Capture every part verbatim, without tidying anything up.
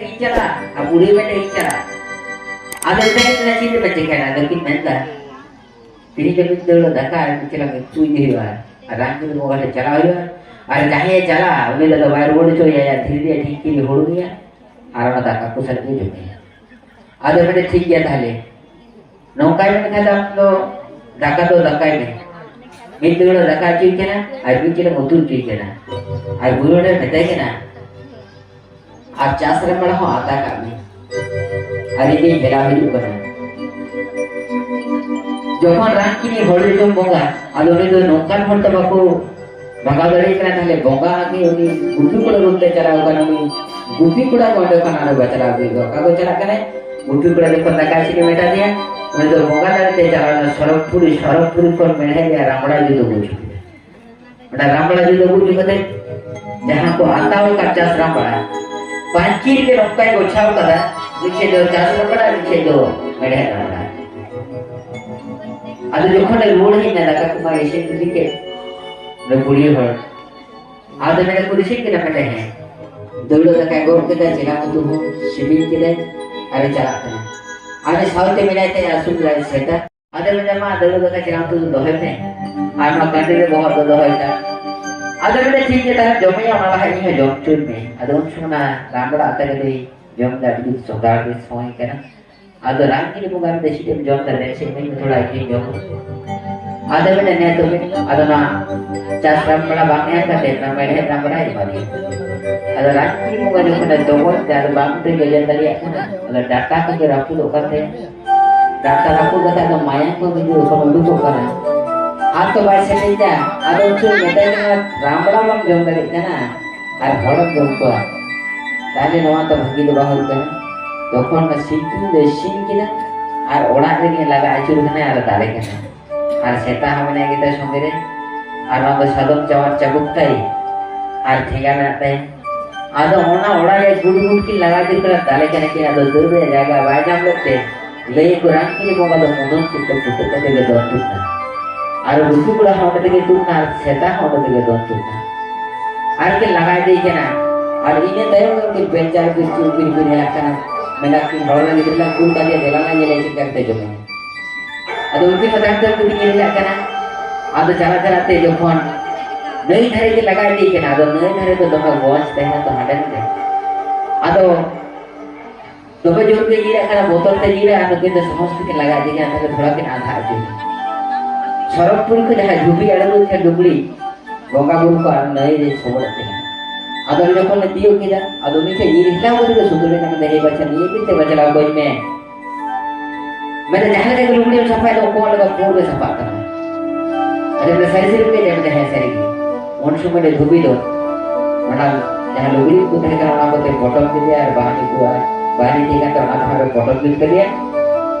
ᱤᱧ ᱪᱟᱞᱟᱜᱼᱟ, ᱟᱨ ᱵᱩᱲᱦᱤ ᱢᱮᱱᱫᱟ ᱤᱧ ᱪᱟᱞᱟᱜᱼᱟ᱾ ᱟᱫᱚ ᱢᱮᱛᱟᱭ ᱠᱟᱱᱟ, ᱪᱮᱫ ᱯᱮ ᱪᱤᱠᱟᱹᱭᱟ? ᱟᱫᱚ ᱠᱤᱱ ᱢᱮᱱᱫᱟ, ᱛᱮᱦᱮᱧ ᱫᱚ ᱢᱤᱫ ᱫᱟᱹᱣᱲᱟᱹ ᱫᱟᱠᱟ ᱟᱨ ᱢᱤᱫ ᱪᱟᱞᱟᱜ ᱩᱛᱩ ᱤᱫᱤ ᱦᱩᱭᱩᱜᱼᱟ, ᱟᱨ ᱨᱟᱢ ᱡᱩᱫᱤ ᱵᱚᱸᱜᱟ ᱴᱷᱮᱱ ᱪᱟᱞᱟᱜ ᱦᱩᱭᱩᱜᱼᱟ, ᱟᱨ ᱡᱟᱦᱟᱸᱭᱮ ᱪᱟᱞᱟᱜᱼᱟ ᱩᱱᱤ ᱫᱚ ᱵᱟᱭ ᱨᱩᱣᱟᱹᱲ ᱦᱚᱪᱚᱭᱟ, ᱫᱷᱤᱨᱤ ᱨᱮᱭᱟᱜ ᱰᱷᱤᱝᱠᱤ ᱨᱮ ᱦᱩᱲᱩᱝ ᱮᱭᱟ, ᱟᱨ ᱚᱱᱟ ᱫᱟᱠᱟ ᱠᱚ ᱥᱟᱞᱟᱜ ᱜᱮ ᱡᱚᱢᱮᱭᱟ᱾ ᱟᱫᱚ ᱢᱮᱱᱫᱟ, ᱴᱷᱤᱠ ᱜᱮᱭᱟ ᱛᱟᱦᱞᱮ, ᱱᱚᱝᱠᱟᱭ ᱢᱮᱱ ᱠᱷᱟᱱ ᱫᱚ ᱟᱢ ᱫᱚ ᱫᱟᱠᱟ ᱫᱚ ᱫᱟᱠᱟᱭ ᱢᱮ, ᱢᱤᱫ ᱫᱟᱹᱣᱲᱟᱹ ᱫᱟᱠᱟ ᱦᱚᱪᱚᱭ ᱠᱟᱱᱟ ᱟᱨ ᱢᱤᱫ ᱪᱟᱞᱟᱜ ᱩᱛᱩ ᱦᱚᱪᱚᱭ ᱠᱟᱱᱟ, ᱟᱨ ᱵᱩᱨᱩ ᱨᱮ ᱢᱮᱛᱟᱭ ᱠᱟᱱᱟ, ᱟᱨ ᱪᱟᱥ ᱨᱮ ᱢᱟᱲᱟᱝ ᱦᱚᱸ ᱟᱛᱟ ᱠᱟᱜ ᱢᱮ, ᱟᱨ ᱤᱧ ᱫᱚᱧ ᱵᱮᱱᱟᱣ ᱦᱤᱡᱩᱜ ᱠᱟᱱᱟ᱾ ᱡᱚᱠᱷᱚᱱ ᱨᱟᱱ ᱠᱤᱱᱤ ᱦᱚᱲ ᱡᱚᱢ ᱵᱚᱸᱜᱟ, ᱟᱫᱚ ᱩᱱᱤ ᱫᱚ ᱱᱚᱝᱠᱟᱱ ᱦᱚᱲ ᱫᱚ ᱵᱟᱠᱚ ᱵᱷᱟᱜᱟᱣ ᱫᱟᱲᱮᱭᱟᱜ ᱠᱟᱱᱟ, ᱛᱟᱦᱞᱮ ᱵᱚᱸᱜᱟ ᱜᱮ ᱩᱱᱤ ᱜᱩᱯᱤ ᱠᱚᱲᱟ ᱨᱩᱯ ᱛᱮ ᱪᱟᱞᱟᱣ ᱠᱟᱱᱟ᱾ ᱩᱱᱤ ᱜᱩᱯᱤ ᱠᱚᱲᱟ ᱜᱮ ᱚᱸᱰᱮ ᱠᱷᱚᱱ ᱟᱨᱚ ᱵᱟᱪᱞᱟᱣ ᱟᱹᱜᱩᱭᱮᱫ ᱠᱚᱣᱟ᱾ ᱚᱠᱟ ᱠᱚ ᱪᱟᱞᱟᱜ ᱠᱟᱱᱟᱭ? ᱜᱩᱯᱤ ᱠᱚᱲᱟ ᱡᱚᱠᱷᱚᱱ ᱫᱟᱠᱟ ᱤᱥᱤᱱ ᱢᱮᱛᱟ ᱫᱮᱭᱟ, ᱩᱱᱤ ᱫᱚ ᱵᱚᱸᱜᱟ ᱫᱟᱲᱮ ᱛᱮ ᱪᱟᱞᱟᱣ ᱮᱱᱟ ᱥᱚᱨᱚᱜᱽᱯᱩᱨᱤ, ᱥᱚᱨᱚᱜᱽᱯᱩᱨᱤ ᱠᱷᱚᱱ ᱢᱮᱬᱦᱮᱫ ᱨᱮᱭᱟᱜ ᱨᱟᱢᱵᱲᱟ ᱡᱩᱫᱟᱹ ᱠᱚ ᱚᱪᱚ ᱠᱮᱫᱟ᱾ ᱚᱱᱟ ᱨᱟᱢᱵᱲᱟ ᱡᱩᱫᱟᱹ ᱠᱚ ᱚᱪᱚ ᱠᱟᱛᱮ ᱡᱟᱦᱟᱸ ᱠᱚ ᱟᱛᱟᱣ ᱟᱠᱟᱫ ᱪᱟᱥ ᱨᱟᱢᱵᱲᱟ, ᱯᱟᱹᱧᱪᱤ ᱨᱮᱜᱮ ᱱᱚᱝᱠᱟᱭ ᱜᱚᱪᱷᱟᱣ ᱠᱟᱫᱟ, ᱢᱤᱫ ᱴᱷᱮᱡ ᱫᱚ ᱪᱟᱥ ᱨᱟᱢᱵᱲᱟ, ᱢᱤᱫ ᱴᱷᱮᱡ ᱫᱚ ᱢᱮᱬᱦᱮᱫ ᱨᱟᱢᱵᱲᱟ᱾ ᱟᱫᱚ ᱡᱚᱠᱷᱚᱱᱮ ᱨᱩᱣᱟᱹᱲ ᱦᱮᱡ ᱮᱱᱟ, ᱫᱟᱠᱟ ᱠᱚ ᱢᱟ ᱤᱥᱤᱱ ᱤᱫᱤ ᱠᱮᱫ, ᱩᱱᱤ ᱵᱩᱲᱦᱤ ᱦᱚᱲ ᱟᱫᱚ ᱢᱮᱱᱟ ᱠᱚ ᱤᱥᱤᱱ ᱠᱮᱫᱟ ᱯᱮ? ᱦᱮᱸ᱾ ᱫᱟᱹᱣᱲᱟᱹ ᱫᱟᱠᱟᱭ ᱜᱚᱜ ᱠᱮᱫᱟ, ᱪᱮᱞᱟᱝ ᱩᱛᱩ ᱦᱚᱸ ᱥᱤᱵᱤᱞ ᱠᱮᱫᱟᱭ, ᱟᱨᱮ ᱪᱟᱞᱟᱜ ᱠᱟᱱᱟ᱾ ᱟᱨ ᱥᱟᱶᱛᱮ ᱢᱮᱱᱟᱭ ᱛᱟᱭᱟ ᱟᱹᱥᱩᱞ ᱞᱮᱫᱟᱭ ᱥᱮᱛᱟ᱾ ᱟᱫᱚ ᱢᱮᱱᱟ, ᱢᱟ ᱫᱟᱹᱣᱲᱟᱹ ᱫᱟᱠᱟ ᱪᱮᱞᱟᱝ ᱩᱛᱩ ᱫᱚ ᱫᱚᱦᱚᱭ ᱢᱮ, ᱟᱨ ᱱᱚᱣᱟ ᱠᱟᱹᱴᱤ ᱨᱮ ᱵᱚᱦᱚᱜ ᱫᱚ ᱫᱚᱦᱚᱭ ᱛᱟᱢ᱾ ᱟᱫᱚ ᱢᱮᱱᱟ, ᱴᱷᱤᱠ ᱜᱮᱭᱟ, ᱛᱟᱦᱞᱮ ᱡᱚᱢᱮᱭᱟ, ᱚᱱᱟ ᱞᱟᱦᱟ ᱤᱧ ᱦᱚᱸ ᱡᱚᱢ ᱦᱚᱪᱚᱧ ᱢᱮ᱾ ᱟᱫᱚ ᱩᱱ ᱥᱚᱢᱚᱭ ᱚᱱᱟ ᱨᱟᱢᱵᱲᱟ ᱟᱛᱟ ᱠᱟᱛᱮ ᱡᱚᱢ ᱫᱟ, ᱟᱹᱰᱤ ᱥᱚᱸᱫᱷᱟᱲ ᱜᱮ ᱥᱚᱭ ᱠᱟᱱᱟ᱾ ᱟᱫᱚ ᱨᱟᱢ ᱠᱤᱱᱤ ᱵᱚᱸᱜᱟ ᱢᱮᱱᱫᱟ, ᱪᱮᱫ ᱮᱢ ᱡᱚᱢ ᱫᱟ? ᱫᱮᱱ ᱥᱮ ᱤᱢᱟᱹᱧ ᱢᱮ ᱛᱷᱚᱲᱟ, ᱤᱧ ᱦᱚᱸᱧ ᱡᱚᱢᱟ᱾ ᱟᱫᱚ ᱢᱮᱱᱫᱟ, ᱱᱮ ᱛᱚᱵᱮ, ᱟᱫᱚ ᱚᱱᱟ ᱪᱟᱥ ᱨᱟᱢᱵᱲᱟ ᱵᱟᱝ ᱮᱢ ᱠᱟᱛᱮ, ᱚᱱᱟ ᱢᱮᱬᱦᱮᱫ ᱨᱟᱢᱵᱲᱟᱭ ᱮᱢᱟ ᱫᱮᱭᱟ᱾ ᱟᱫᱚ ᱨᱟᱢ ᱠᱤᱱᱤ ᱵᱚᱸᱜᱟ ᱡᱚᱠᱷᱚᱱᱮ ᱫᱚᱜᱚᱡ ᱫᱟ, ᱟᱫᱚ ᱵᱟᱝ ᱛᱮ ᱜᱮᱡᱮᱨ ᱫᱟᱲᱮᱭᱟᱜ ᱠᱟᱱᱟ, ᱟᱫᱚ ᱰᱟᱴᱟ ᱠᱚᱜᱮ ᱨᱟᱹᱯᱩᱫᱚᱜ ᱠᱟᱱ ᱛᱟᱭᱟ᱾ ᱰᱟᱴᱟ ᱨᱟᱹᱯᱩᱫ ᱠᱟᱛᱮ ᱟᱫᱚ ᱢᱟᱭᱟᱢ ᱠᱚ ᱵᱤᱸᱫᱩ ᱠᱷᱚᱱ ᱩᱰᱩᱠᱚᱜ ᱠᱟᱱᱟ᱾ ᱟᱨ ᱛᱚ ᱵᱟᱭ ᱥᱮᱴᱮᱡ ᱫᱟ, ᱟᱫᱚ ᱩᱱᱠᱩ ᱢᱮᱛᱟᱭ ᱠᱟᱱᱟ, ᱨᱟᱢᱵᱲᱟ ᱵᱟᱢ ᱡᱚᱢ ᱫᱟᱲᱮᱭᱟᱜ ᱠᱟᱱᱟ, ᱟᱨ ᱦᱚᱲᱮᱢ ᱡᱚᱢ ᱠᱚᱣᱟ, ᱛᱟᱦᱞᱮ ᱱᱚᱣᱟ ᱫᱚ ᱵᱷᱟᱹᱜᱤ ᱫᱚ ᱵᱟᱝ ᱦᱩᱭᱩᱜ ᱠᱟᱱᱟ᱾ ᱛᱚᱠᱷᱚᱱ ᱚᱱᱟ ᱥᱤᱞᱯᱤᱧ ᱫᱚ ᱤᱥᱤᱱ ᱠᱮᱫᱟ, ᱟᱨ ᱚᱲᱟᱜ ᱨᱮᱜᱮ ᱞᱟᱜᱟ ᱟᱹᱪᱩᱨ ᱠᱟᱱᱟᱭ ᱟᱨ ᱫᱟᱞᱮ ᱠᱟᱱᱟᱭ᱾ ᱟᱨ ᱥᱮᱛᱟ ᱦᱚᱸ ᱢᱮᱱᱟᱭ ᱜᱮᱛᱟᱭ ᱥᱚᱸᱜᱮ ᱨᱮ, ᱟᱨ ᱱᱚᱣᱟ ᱫᱚ ᱥᱟᱫᱚᱢ ᱪᱟᱣᱟᱨ ᱪᱟᱵᱩᱠ ᱛᱟᱭ, ᱟᱨ ᱴᱷᱮᱸᱜᱟ ᱢᱮᱱᱟᱜ ᱛᱟᱭᱟ᱾ ᱟᱫᱚ ᱚᱱᱟ ᱚᱲᱟᱜ ᱨᱮ ᱜᱩᱰ ᱜᱩᱰ ᱠᱤᱱ ᱞᱟᱜᱟ ᱟᱹᱪᱩᱨ ᱠᱟᱱᱟ, ᱫᱟᱞᱮ ᱠᱟᱱᱟ ᱠᱤᱱ᱾ ᱟᱫᱚ ᱫᱟᱹᱲ ᱨᱮᱭᱟᱜ ᱡᱟᱭᱜᱟ ᱵᱟᱭ ᱧᱟᱢ ᱞᱮᱫ ᱛᱮ, ᱞᱟᱹᱭ ᱟᱠᱚ, ᱨᱟᱢ ᱠᱤᱱᱤ ᱵᱚᱸᱜᱟ ᱫᱚ ᱢᱩᱫᱚᱱ ᱥᱤᱨ ᱛᱮ ᱯᱷᱩᱴᱟᱹᱜ ᱠᱟᱛᱮ ᱜᱮ ᱫᱚᱱ ᱛᱩᱫ ᱱᱟ᱾ ᱟᱨ ᱜᱩᱯᱤ ᱠᱚᱲᱟ ᱦᱚᱸ ᱚᱸᱰᱮ ᱛᱮᱜᱮ ᱛᱩᱫ ᱱᱟ, ᱟᱨ ᱥᱮᱛᱟ ᱦᱚᱸ ᱚᱸᱰᱮ ᱛᱮᱜᱮ ᱫᱚᱱ ᱛᱩᱫ ᱱᱟ᱾ ᱟᱨ ᱠᱤᱱ ᱞᱟᱜᱟ ᱤᱫᱤᱭᱮ ᱠᱟᱱᱟ᱾ ᱟᱨ ᱤᱱᱟᱹ ᱛᱟᱭᱚᱢ ᱫᱚ ᱩᱱᱠᱤᱱ ᱵᱮᱧᱪᱟᱨ ᱯᱤᱥᱴᱤ ᱩᱱᱠᱤᱱ ᱠᱤᱱ ᱦᱮᱡ ᱟᱠᱟᱱᱟ, ᱢᱮᱱᱫᱟ ᱠᱤᱱ ᱦᱚᱲ ᱨᱮᱱ ᱜᱤᱫᱽᱨᱟᱹ ᱞᱟᱝ ᱠᱩᱞ ᱠᱟᱫᱮᱭᱟ, ᱫᱮᱞᱟ ᱞᱟᱝ ᱧᱮᱞᱮᱭᱟ ᱪᱮᱫ ᱞᱮᱠᱟ ᱠᱟᱛᱮ ᱡᱚᱢᱮ᱾ ᱟᱫᱚ ᱩᱱᱠᱤᱱ ᱦᱚᱸ ᱛᱟᱭᱚᱢ ᱛᱟᱭᱚᱢ ᱛᱮᱠᱤᱱ ᱧᱮᱞ ᱦᱮᱡ ᱟᱠᱟᱱᱟ᱾ ᱟᱫᱚ ᱪᱟᱞᱟᱜ ᱪᱟᱞᱟᱜ ᱛᱮ ᱡᱚᱠᱷᱚᱱ ᱱᱟᱹᱭ ᱫᱷᱟᱨᱮ ᱜᱮ ᱞᱟᱜᱟ ᱤᱫᱤ ᱠᱟᱱᱟ, ᱟᱫᱚ ᱱᱟᱹᱭ ᱫᱷᱟᱨᱮ ᱫᱚ ᱫᱚᱢᱮ ᱜᱚᱸᱡ ᱛᱟᱦᱮᱱᱟ ᱛᱚ ᱦᱟᱸᱰᱮ ᱱᱟᱰᱮ᱾ ᱟᱫᱚ ᱫᱚᱢᱮ ᱡᱳᱨ ᱜᱮ ᱧᱤᱨᱟᱜ ᱠᱟᱱᱟ, ᱵᱚᱛᱚᱨ ᱛᱮ ᱧᱤᱨᱟ, ᱟᱫᱚ ᱠᱤᱱ ᱫᱚ ᱥᱟᱦᱚᱥ ᱛᱮᱠᱤᱱ ᱞᱟᱜᱟ ᱤᱫᱤ ᱠᱟᱱᱟ, ᱛᱟᱦᱞᱮ ᱛᱷᱚᱲᱟ ᱠᱤᱱ ᱟᱸᱫᱷᱟ ᱦᱚᱪᱚᱭᱟ᱾ ᱥᱚᱨᱚᱜᱽᱯᱩᱨ ᱠᱷᱚᱱ ᱡᱟᱦᱟᱸ ᱫᱷᱩᱵᱤ ᱟᱬᱜᱚ ᱛᱟᱦᱮᱸ ᱞᱩᱜᱽᱲᱤ, ᱵᱚᱸᱜᱟ ᱵᱩᱨᱩ ᱠᱚ ᱟᱨ ᱱᱟᱹᱭ ᱨᱮ ᱥᱚᱵᱚᱫ ᱟᱹᱠᱤᱱᱟ᱾ ᱟᱫᱚ ᱡᱚᱠᱷᱚᱱ ᱞᱮ ᱛᱤᱭᱳᱜ ᱠᱮᱫᱟ, ᱟᱫᱚ ᱩᱱᱤ ᱴᱷᱮᱱ ᱧᱤᱨ ᱦᱮᱞᱟᱣ ᱠᱟᱛᱮ ᱠᱚ ᱥᱩᱫᱷᱩᱨ ᱮᱱᱟ, ᱢᱮᱱᱫᱟ, "ᱦᱮ ᱵᱟᱪᱷᱟ, ᱱᱤᱭᱟᱹ ᱠᱤᱱ ᱛᱮ ᱵᱟᱪᱷᱟ ᱞᱟᱣ ᱜᱚᱡ ᱢᱮ?" ᱢᱮᱱᱫᱟ, "ᱡᱟᱦᱟᱸ ᱞᱮᱠᱟ ᱜᱮ ᱞᱩᱜᱽᱲᱤ ᱮᱢ ᱥᱟᱯᱷᱟᱭ ᱫᱚ, ᱚᱠᱚᱭ ᱞᱮᱠᱟ ᱯᱩᱸᱰ ᱜᱮ ᱥᱟᱯᱷᱟᱜ ᱠᱟᱱᱟ?" ᱟᱫᱚ ᱢᱮᱱᱫᱟ, "ᱥᱟᱹᱨᱤ ᱥᱟᱹᱨᱤ ᱯᱮ ᱞᱟᱹᱭ?" ᱢᱮᱱᱫᱟ, "ᱦᱮᱸ, ᱥᱟᱹᱨᱤ ᱜᱮ᱾ ᱩᱱ ᱥᱚᱢᱚᱭ ᱨᱮ ᱫᱷᱩᱵᱤ ᱫᱚ ᱚᱱᱟ ᱡᱟᱦᱟᱸ ᱞᱩᱜᱽᱲᱤ ᱠᱚ ᱛᱟᱦᱮᱸ ᱠᱟᱱᱟ, ᱚᱱᱟ ᱠᱚᱛᱮ ᱯᱚᱴᱚᱢ ᱠᱮᱫᱮᱭᱟ, ᱟᱨ ᱵᱟᱦᱱᱤ ᱠᱚ, ᱟᱨ ᱵᱟᱦᱱᱤ ᱛᱟᱦᱮᱸ ᱠᱟᱱ ᱛᱟᱭᱟ, ᱚᱱᱟ ᱛᱮᱦᱚᱸ ᱯᱚᱴᱚᱢ ᱡᱩᱛ ᱠᱮᱫᱮᱭᱟ᱾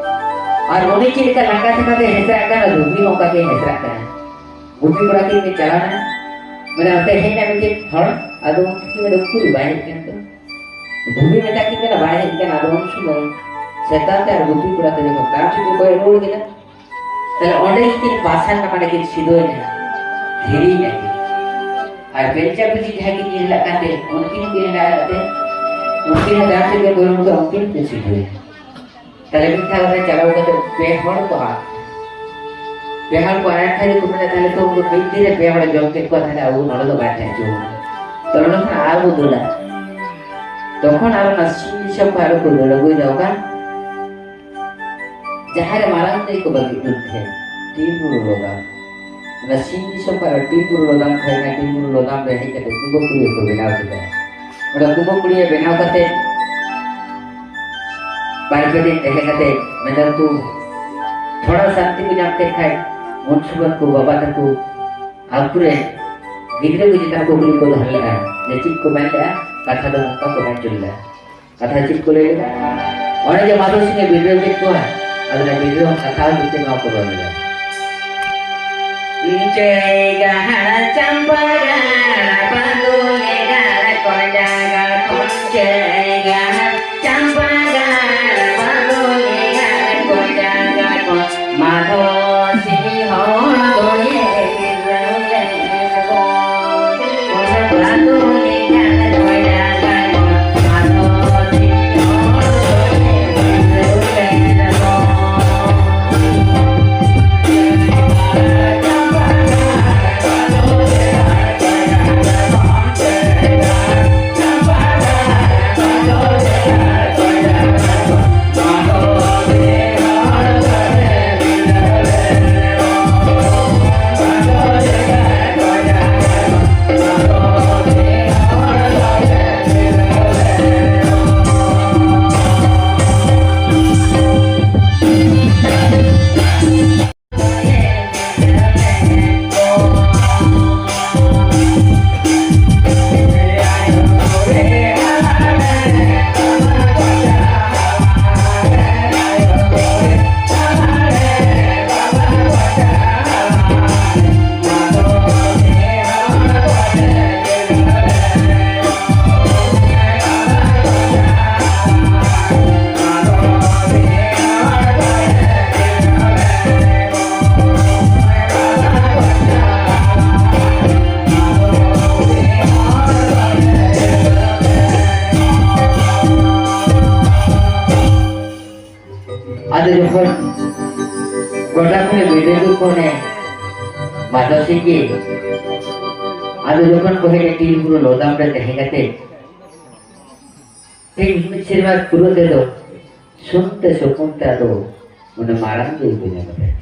ᱟᱨ ᱩᱱᱤ ᱪᱮᱫ ᱞᱮᱠᱟ ᱞᱟᱸᱜᱟ ᱪᱟᱵᱟ ᱛᱮ ᱦᱮᱸᱥᱨᱟᱜ ᱠᱟᱱᱟ, ᱫᱷᱩᱵᱤ ᱦᱚᱸ ᱚᱱᱠᱟ ᱜᱮ ᱦᱮᱸᱥᱨᱟᱜ ᱠᱟᱱᱟ᱾ ᱜᱩᱯᱤ ᱠᱚᱲᱟ ᱠᱤᱱ ᱠᱤᱱ ᱪᱟᱞᱟᱣ ᱮᱱᱟ, ᱢᱟᱱᱮ ᱚᱱᱛᱮ ᱦᱮᱡ ᱮᱱᱟ ᱢᱤᱫᱴᱮᱱ ᱦᱚᱲ, ᱟᱫᱚ ᱩᱱᱠᱤᱱ ᱠᱤᱱ ᱢᱮᱱᱫᱟ, 'ᱩᱠᱩᱨ ᱵᱟᱭ ᱦᱮᱡ ᱠᱟᱱ ᱫᱚ?' ᱫᱷᱩᱵᱤ ᱢᱮᱛᱟ ᱠᱤᱱ ᱠᱟᱱᱟ, ᱵᱟᱭ ᱦᱮᱡ ᱠᱟᱱᱟ᱾ ᱟᱫᱚ ᱩᱱ ᱥᱚᱢᱚᱭ ᱥᱮᱛᱟ ᱛᱮ ᱟᱨ ᱜᱩᱯᱤ ᱠᱚᱲᱟ ᱛᱮ ᱡᱚᱠᱷᱚᱱ ᱛᱟᱲᱟᱢ ᱥᱮᱫ ᱠᱤᱱ ᱠᱚᱭᱚᱜ ᱨᱩᱣᱟᱹᱲ ᱠᱮᱫᱟ, ᱛᱟᱦᱞᱮ ᱚᱸᱰᱮ ᱜᱮᱠᱤᱱ ᱯᱟᱥᱟᱱ ᱠᱟᱱᱟ, ᱚᱸᱰᱮ ᱠᱤᱱ ᱥᱤᱫᱷᱟᱹᱭᱮᱱᱟ, ᱫᱷᱤᱨᱤᱭᱮᱱᱟ ᱠᱤᱱ᱾ ᱟᱨ ᱵᱮᱧᱪᱟ ᱵᱩᱡᱤ ᱡᱟᱦᱟᱸ ᱠᱤᱱ ᱧᱮᱞ ᱞᱮᱫ ᱠᱟᱱ ᱛᱟᱦᱮᱸᱫ, ᱩᱱᱠᱤᱱ ᱦᱚᱸᱠᱤᱱ ᱦᱮᱞᱟᱜ ᱠᱟᱛᱮ, ᱩᱱᱠᱤᱱ ᱦᱚᱸ ᱡᱟᱦᱟᱸ ᱥᱮᱫ ᱠᱤᱱ ᱵᱚᱞᱚᱱ ᱠᱟᱱᱟ, ᱩᱱᱠᱤᱱ ᱦᱚᱸᱠᱤᱱ ᱥᱤᱫᱷᱟᱹᱭᱮᱱᱟ᱾ ᱛᱟᱦᱞᱮ ᱢᱤᱫ ᱫᱷᱟᱣ ᱨᱮ ᱪᱟᱞᱟᱣ ᱠᱟᱛᱮ ᱯᱮ ᱦᱚᱲ ᱠᱚ ᱟᱫ᱾ ᱯᱮ ᱦᱚᱲ ᱠᱚ ᱟᱫ ᱠᱷᱟᱱ ᱠᱚ ᱢᱮᱱᱟ, "ᱛᱟᱦᱞᱮ ᱛᱚ ᱩᱱᱠᱩ ᱢᱤᱫ ᱫᱤᱱ ᱨᱮ ᱯᱮ ᱦᱚᱲ ᱡᱚᱢ ᱠᱮᱫ ᱠᱚᱣᱟ, ᱛᱟᱦᱞᱮ ᱟᱵᱚ ᱱᱚᱰᱮ ᱫᱚ ᱵᱟᱭ ᱛᱟᱦᱮᱸ ᱦᱚᱪᱚ ᱵᱚᱱᱟ᱾" ᱛᱚ ᱱᱚᱰᱮ ᱠᱷᱚᱱ ᱟᱨ ᱠᱚ ᱫᱟᱹᱲᱟ᱾ ᱛᱚᱠᱷᱚᱱ ᱟᱨ ᱚᱱᱟ ᱥᱤᱧ ᱫᱤᱥᱚᱢ ᱠᱷᱚᱱ ᱟᱨᱚ ᱠᱚ ᱫᱟᱹᱲ ᱟᱹᱜᱩᱭᱮᱫᱟ ᱚᱠᱟ ᱡᱟᱦᱟᱸ ᱨᱮ ᱢᱟᱨᱟᱝ ᱫᱟᱹᱭ ᱠᱚ ᱵᱟᱹᱜᱤ ᱩᱛᱟᱹᱨ ᱛᱟᱦᱮᱸᱫ, ᱴᱤᱱ ᱵᱩᱨᱩ ᱞᱚᱫᱟᱢ᱾ ᱚᱱᱟ ᱥᱤᱧ ᱫᱤᱥᱚᱢ ᱠᱷᱚᱱ ᱴᱤᱱ ᱵᱩᱨᱩ ᱞᱚᱫᱟᱢ ᱛᱟᱦᱮᱸ ᱠᱟᱱᱟ, ᱴᱤᱱ ᱵᱩᱨᱩ ᱞᱚᱫᱟᱢ ᱨᱮ ᱦᱮᱡ ᱠᱟᱛᱮ ᱠᱩᱢᱵᱟᱹ ᱠᱩᱲᱤᱭᱟᱹ ᱠᱚ ᱵᱮᱱᱟᱣ ᱠᱮᱫᱟ᱾ ᱚᱸᱰᱮ ᱠᱩᱢᱵᱟᱹ ᱠᱩᱲᱤᱭᱟᱹ ᱵᱮᱱᱟᱣ ᱠᱟᱛᱮ ᱵᱟᱨ ᱯᱮ ᱫᱤᱱ ᱛᱟᱦᱮᱸ ᱠᱟᱛᱮ ᱢᱮᱱᱫᱟ ᱠᱚ, ᱛᱷᱚᱲᱟ ᱥᱟᱱᱛᱤ ᱠᱚ ᱧᱟᱢ ᱠᱮᱫ ᱠᱷᱟᱡ, ᱩᱱ ᱥᱚᱢᱚᱭ ᱠᱚ ᱵᱟᱵᱟ ᱛᱟᱠᱚ ᱟᱠᱚᱨᱮᱱ ᱜᱤᱫᱽᱨᱟᱹ ᱠᱚ ᱪᱮᱛᱟᱱ ᱠᱩᱠᱞᱤ ᱠᱚ ᱫᱚᱦᱚ ᱞᱮᱫᱼᱟ, ᱡᱮ ᱪᱮᱫ ᱠᱚ ᱢᱮᱱ ᱞᱮᱫᱼᱟ, ᱠᱟᱛᱷᱟ ᱫᱚ ᱱᱚᱝᱠᱟ ᱠᱚ ᱢᱮᱱ ᱦᱚᱪᱚ ᱞᱮᱫᱼᱟ᱾ ᱠᱟᱛᱷᱟ ᱪᱮᱫ ᱠᱚ ᱞᱟᱹᱭ ᱞᱮᱫᱟ? ᱚᱱᱮ ᱡᱮ ᱢᱟᱫᱷᱚ ᱥᱤᱝ ᱮ ᱵᱤᱰᱟᱹᱣ ᱠᱮᱫ ᱠᱚᱣᱟ, ᱟᱫᱚ ᱚᱱᱟ ᱵᱤᱰᱟᱹᱣ ᱠᱟᱛᱷᱟ ᱦᱚᱛᱮᱡ ᱛᱮ ᱱᱚᱣᱟ ᱠᱚ ᱨᱚᱲ ᱞᱮᱫᱟ᱾ ᱪᱮᱭ ᱜᱟᱦᱟᱲ ᱪᱟᱢᱯᱟ ᱜᱟᱲ ᱵᱟᱫᱩᱞᱤ ᱜᱟᱲ ᱠᱚᱸᱰᱟ ᱜᱟᱲ ᱠᱷᱚᱱ ᱪᱮᱭ ᱜᱟᱦᱟᱲ ᱪᱟᱢᱯᱟ ᱜᱟᱲ ᱵᱟᱫᱩᱞᱤ ᱜᱟᱲ ᱠᱚᱸᱰᱟ ᱜᱟᱲ ᱠᱷᱚᱱ ᱢᱟᱫᱷᱚ ᱥᱤᱝ ᱦᱚᱲ ᱫᱚᱭᱮ ᱵᱤᱰᱟᱹᱣ ᱞᱮᱫ ᱠᱚ᱾ ᱵᱟᱫᱩᱞᱤ ᱜᱟᱲ ᱠᱚᱸᱰᱟ ᱡᱚᱠᱷᱚᱱ ᱜᱚᱰᱟ ᱠᱷᱚᱱᱮ ᱵᱤᱫᱟᱹᱭ ᱠᱚ ᱠᱷᱚᱱᱮ ᱢᱟᱫᱚᱥᱤ ᱜᱮ, ᱟᱫᱚ ᱡᱚᱠᱷᱚᱱ ᱠᱚ ᱦᱮᱡ ᱮᱱ ᱴᱤᱞ ᱵᱩᱨᱩ ᱞᱚᱫᱟᱢ ᱨᱮ ᱛᱟᱦᱮᱸ ᱠᱟᱛᱮ, ᱴᱷᱤᱠ ᱢᱤᱫ ᱥᱮᱨᱢᱟ ᱯᱩᱨᱟᱹ ᱛᱮᱫᱚ ᱥᱩᱱ ᱛᱮ ᱥᱩᱯᱩᱱ ᱛᱮ ᱟᱫᱚ ᱩᱱᱤ ᱢᱟᱨᱟᱝ ᱫᱚᱭ ᱵᱮᱱᱟᱣ ᱠᱮᱫᱮᱭᱟ᱾